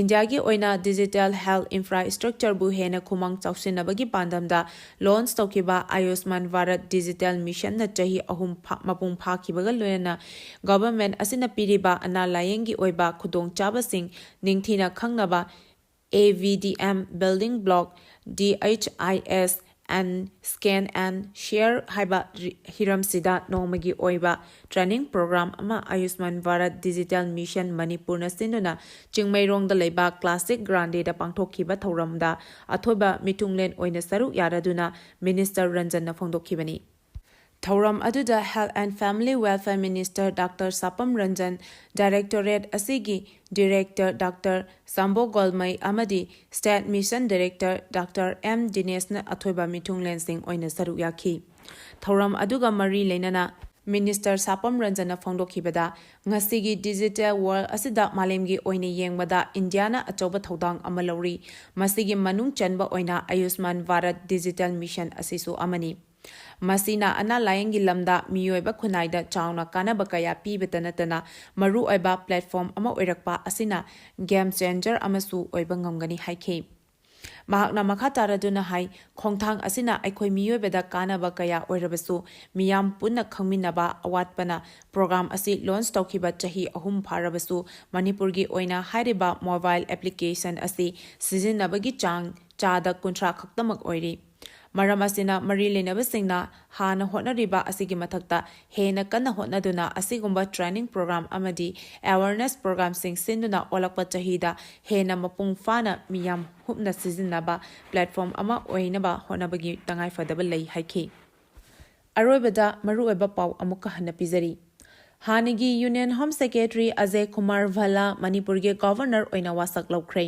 ꯏꯟꯗꯤꯌꯥꯒꯤ ꯑꯣꯏꯅ ꯗꯤꯖꯤꯇꯦꯜ ꯍꯦꯜꯊ ꯏꯟꯐ꯭ꯔꯥꯁ꯭ꯇ꯭ꯔꯛꯆꯔꯕꯨ ꯍꯦꯟꯅ ꯈꯨꯃꯥꯡ ꯆꯥꯎꯁꯤꯟꯅꯕꯒꯤ ꯄꯥꯟꯗꯝꯗ ꯂꯣꯟꯆ ꯇꯧꯈꯤꯕ ꯑꯌꯨꯁꯃꯥꯟ ꯚꯥꯔꯠ ꯗꯤꯖꯤꯇꯦꯜ ꯃꯤꯁꯟꯅ ꯆꯍꯤ ꯑꯍꯨꯝ ꯐꯥ-, ꯃꯄꯨꯡ ꯐꯥꯈꯤꯕꯒ ꯂꯣꯏꯅꯅ ꯒꯚꯔꯟꯃꯦꯟꯠ ꯑꯁꯤꯅ ꯄꯤꯔꯤꯕ ꯑꯅꯥ ꯂꯥꯌꯦꯡꯒꯤ ꯑꯣꯏꯕ ꯈꯨꯗꯣꯡꯆꯥꯕꯁꯤꯡ ꯅꯤꯡꯊꯤꯅ ꯈꯪꯅꯕ, A V D M, Building Block, D H I S, and Scan and Share ꯍꯥꯏꯕ ꯔꯤ-, ꯍꯤꯔꯝꯁꯤꯗ ꯅꯣꯡꯃꯒꯤ ꯑꯣꯏꯕ ꯇ꯭ꯔꯦꯅꯤꯡ ꯄ꯭ꯔꯣꯒ꯭ꯔꯥꯝ ꯑꯃ ꯑꯌꯨꯁꯃꯥꯟ ꯚꯥꯔꯠ ꯗꯤꯖꯤꯇꯦꯜ ꯃꯤꯁꯟ ꯃꯅꯤꯄꯨꯔꯅ ꯁꯤꯟꯗꯨꯅ ꯆꯤꯡꯃꯩꯔꯣꯡꯗ ꯂꯩꯕ ꯀ꯭ꯂꯥꯁꯤꯛ ꯒ꯭ꯔꯥꯟꯗꯦꯗ ꯄꯥꯡꯊꯣꯛꯈꯤꯕ ꯊꯧꯔꯝꯗ ꯑꯊꯣꯏꯕ ꯃꯤꯊꯨꯡꯂꯦꯟ ꯑꯣꯏꯅ ꯁꯔꯨꯛ ꯌꯥꯔꯗꯨꯅ ꯃꯤꯅꯤꯁꯇꯔ ꯔꯟꯖꯟꯅ ꯐꯣꯡꯗꯣꯛꯈꯤꯕꯅꯤ꯫ ꯊꯧꯔꯝ ꯑꯗꯨꯗ health and family welfare minister doctor Sapam Ranjan, directorate ꯑꯁꯤꯒꯤ ꯗꯤꯔꯦꯛꯇꯔ ꯗꯥꯛꯇꯔ ꯁꯥꯝꯕꯣ ꯒꯣꯜꯃꯩ ꯑꯃꯗꯤ state mission director doctor M ꯗꯤꯅꯦꯁꯅ ꯑꯊꯣꯏꯕ ꯃꯤꯊꯨꯡꯂꯦꯟꯁꯤꯡ ꯑꯣꯏꯅ ꯁꯔꯨꯛ ꯌꯥꯈꯤ꯫ ꯊꯧꯔꯝ ꯑꯗꯨꯒ ꯃꯔꯤ ꯂꯩꯅꯅ ꯃꯤꯅꯤꯁꯇꯔ ꯁꯥꯄꯝ ꯔꯟꯖꯟꯅ ꯐꯣꯡꯗꯣꯛꯈꯤꯕꯗ, ꯉꯁꯤꯒꯤ ꯗꯤꯖꯤꯇꯦꯜ ꯋꯥꯔꯜꯗ ꯑꯁꯤꯗ ꯃꯥꯂꯦꯝꯒꯤ ꯑꯣꯏꯅ ꯌꯦꯡꯕꯗ ꯏꯟꯗꯤꯌꯥꯅ ꯑꯆꯧꯕ ꯊꯧꯗꯥꯡ ꯑꯃ ꯂꯧꯔꯤ꯫ ꯃꯁꯤꯒꯤ ꯃꯅꯨꯡ ꯆꯟꯕ ꯑꯣꯏꯅ ꯑꯌꯨꯁꯃꯥꯟ ꯚꯥꯔꯠ ꯗꯤꯖꯤꯇꯦꯜ ꯃꯤꯁꯟ ꯑꯁꯤꯁꯨ ꯑꯃꯅꯤ꯫ ꯃꯁꯤꯅ ꯑꯅꯥ ꯂꯥꯌꯦꯡꯒꯤ ꯂꯝꯗ ꯃꯤꯑꯣꯏꯕ ꯈꯨꯟꯅꯥꯏꯗ ꯆꯥꯎꯅ ꯀꯥꯟꯅꯕ ꯀꯌꯥ ꯄꯤꯕꯇ ꯅꯠꯇꯅ ꯃꯔꯨꯑꯣꯏꯕ ꯄ꯭ꯂꯦꯠꯐꯣꯔꯝ ꯑꯃ ꯑꯣꯏꯔꯛꯄ ꯑꯁꯤꯅ ꯒꯦꯝ ꯆꯦꯟꯖꯔ ꯑꯃꯁꯨ ꯑꯣꯏꯕ ꯉꯝꯒꯅꯤ ꯍꯥꯏꯈꯤ꯫ ꯃꯍꯥꯛꯅ ꯃꯈꯥ ꯇꯥꯔꯗꯨꯅ ꯍꯥꯏ, ꯈꯣꯡꯊꯥꯡ ꯑꯁꯤꯅ ꯑꯩꯈꯣꯏ ꯃꯤꯑꯣꯏꯕꯗ ꯀꯥꯟꯅꯕ ꯀꯌꯥ ꯑꯣꯏꯔꯕꯁꯨ, ꯃꯤꯌꯥꯝ ꯄꯨꯟꯅ ꯈꯪꯃꯤꯟꯅꯕ ꯑꯋꯥꯠꯄꯅ ꯄ꯭ꯔꯣꯒ꯭ꯔꯥꯝ ꯑꯁꯤ ꯂꯣꯟꯆ ꯇꯧꯈꯤꯕ ꯆꯍꯤ ꯑꯍꯨꯝ ꯐꯥꯔꯕꯁꯨ, ꯃꯅꯤꯄꯨꯔꯒꯤ ꯑꯣꯏꯅ ꯍꯥꯏꯔꯤꯕ ꯃꯣꯕꯥꯏꯜ ꯑꯦꯄ꯭ꯂꯤꯀꯦꯁꯟ ꯑꯁꯤ ꯁꯤꯖꯤꯟꯅꯕꯒꯤ ꯆꯥꯡ ꯆꯥꯗ ꯀꯨꯟꯊ꯭ꯔꯥ ꯈꯛꯇꯃꯛ ꯑꯣꯏꯔꯤ꯫ ꯃꯔꯝ ꯑꯁꯤꯅ ꯃꯔꯤ ꯂꯩꯅꯕꯁꯤꯡꯅ ꯍꯥꯟꯅ ꯍꯣꯠꯅꯔꯤꯕ ꯑꯁꯤꯒꯤ ꯃꯊꯛꯇ ꯍꯦꯟꯅ ꯀꯟꯅ ꯍꯣꯠꯅꯗꯨꯅ ꯑꯁꯤꯒꯨꯝꯕ ꯇ꯭ꯔꯦꯅꯤꯡ ꯄ꯭ꯔꯣꯒ꯭ꯔꯥꯝ ꯑꯃꯗꯤ ꯑꯦꯋꯥꯔꯅꯦꯁ ꯄ꯭ꯔꯣꯒ꯭ꯔꯥꯝꯁꯤꯡ ꯁꯤꯟꯗꯨꯅ ꯑꯣꯜꯂꯛꯄ ꯆꯍꯤꯗ ꯍꯦꯟꯅ ꯃꯄꯨꯡ ꯐꯥꯅ ꯃꯤꯌꯥꯝ ꯍꯨꯞꯅ ꯁꯤꯖꯤꯟꯅꯕ ꯄ꯭ꯂꯦꯠꯐꯣꯔꯝ ꯑꯃ ꯑꯣꯏꯅꯕ ꯍꯣꯠꯅꯕꯒꯤ ꯇꯉꯥꯏꯐꯗꯕ ꯂꯩ ꯍꯥꯏꯈꯤ꯫ ꯑꯔꯣꯏꯕꯗ ꯃꯔꯨꯑꯣꯏꯕ ꯄꯥꯎ ꯑꯃꯨꯛꯀ ꯍꯟꯅ ꯄꯤꯖꯔꯤ꯫ ꯍꯥꯟꯅꯒꯤ union home secretary Ajay Kumar ꯚꯜꯂꯥ ꯃꯅꯤꯄꯨꯔꯒꯤ ꯒꯣꯚꯔꯅꯔ ꯑꯣꯏꯅ ꯋꯥꯁꯛ ꯂꯧꯈ꯭ꯔꯦ꯫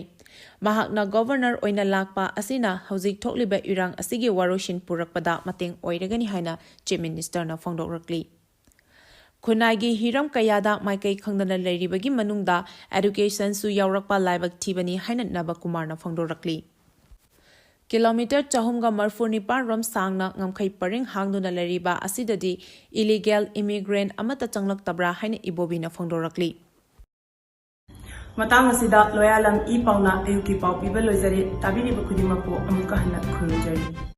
ꯃꯍꯥꯛꯅ ꯒꯣꯚꯔꯅꯔ ꯑꯣꯏꯅ ꯂꯥꯛꯄ ꯑꯁꯤꯅ ꯍꯧꯖꯤꯛ ꯊꯣꯛꯂꯤꯕ ꯏꯔꯥꯡ ꯑꯁꯤꯒꯤ ꯋꯥꯔꯣꯏꯁꯤꯟ ꯄꯨꯔꯛꯄꯗ ꯃꯇꯦꯡ ꯑꯣꯏꯔꯒꯅꯤ ꯍꯥꯏꯅ ꯆꯤꯐ ꯃꯤꯅꯤꯁꯇꯔꯅ ꯐꯣꯡꯗꯣꯛꯂꯛꯂꯤ꯫ ꯈꯨꯟꯅꯥꯏꯒꯤ ꯍꯤꯔꯝ ꯀꯌꯥꯗ ꯃꯥꯏꯀꯩ ꯈꯪꯗꯅ ꯂꯩꯔꯤꯕꯒꯤ ꯃꯅꯨꯡꯗ ꯑꯦꯗꯨꯀꯦꯁꯟꯁꯨ ꯌꯥꯎꯔꯛꯄ ꯂꯥꯏꯕꯛ ꯊꯤꯕꯅꯤ ꯍꯥꯏꯅ ꯅꯕ ꯀꯨꯃꯥꯔꯅ ꯐꯣꯡꯗꯣꯔꯛꯂꯤ꯫ ꯀꯤꯂꯣꯃꯤꯇꯔ ꯆꯍꯨꯝꯒ ꯃꯔꯐꯨ ꯅꯤꯄꯥꯟ ꯔꯣꯝ ꯁꯥꯡꯅ ꯉꯝꯈꯩ ꯄꯔꯤꯡ ꯍꯥꯡꯗꯨꯅ ꯂꯩꯔꯤꯕ ꯑꯁꯤꯗꯗꯤ ꯏꯂꯤꯒꯦꯜ ꯏꯃꯤꯒ꯭ꯔꯦꯟ ꯑꯃꯠꯇ ꯆꯪꯂꯛꯇꯕ꯭ꯔꯥ ꯍꯥꯏꯅ ꯏꯕꯣꯕꯤꯅ ꯐꯣꯡꯗꯣꯔꯛꯂꯤ꯫ ꯃꯇꯥꯡ ꯑꯁꯤꯗ ꯂꯣꯌꯥꯂꯝ ꯏ ꯄꯥꯎꯅ ꯑꯌꯨꯛꯀꯤ ꯄꯥꯎ ꯄꯤꯕ ꯂꯣꯏꯖꯔꯦ꯫ ꯇꯥꯕꯤꯔꯤꯕ ꯈꯨꯗꯤꯡꯃꯛꯄꯨ ꯑꯃꯨꯛꯀ ꯍꯟꯅ ꯈꯨꯔꯨꯝꯖꯔꯤ꯫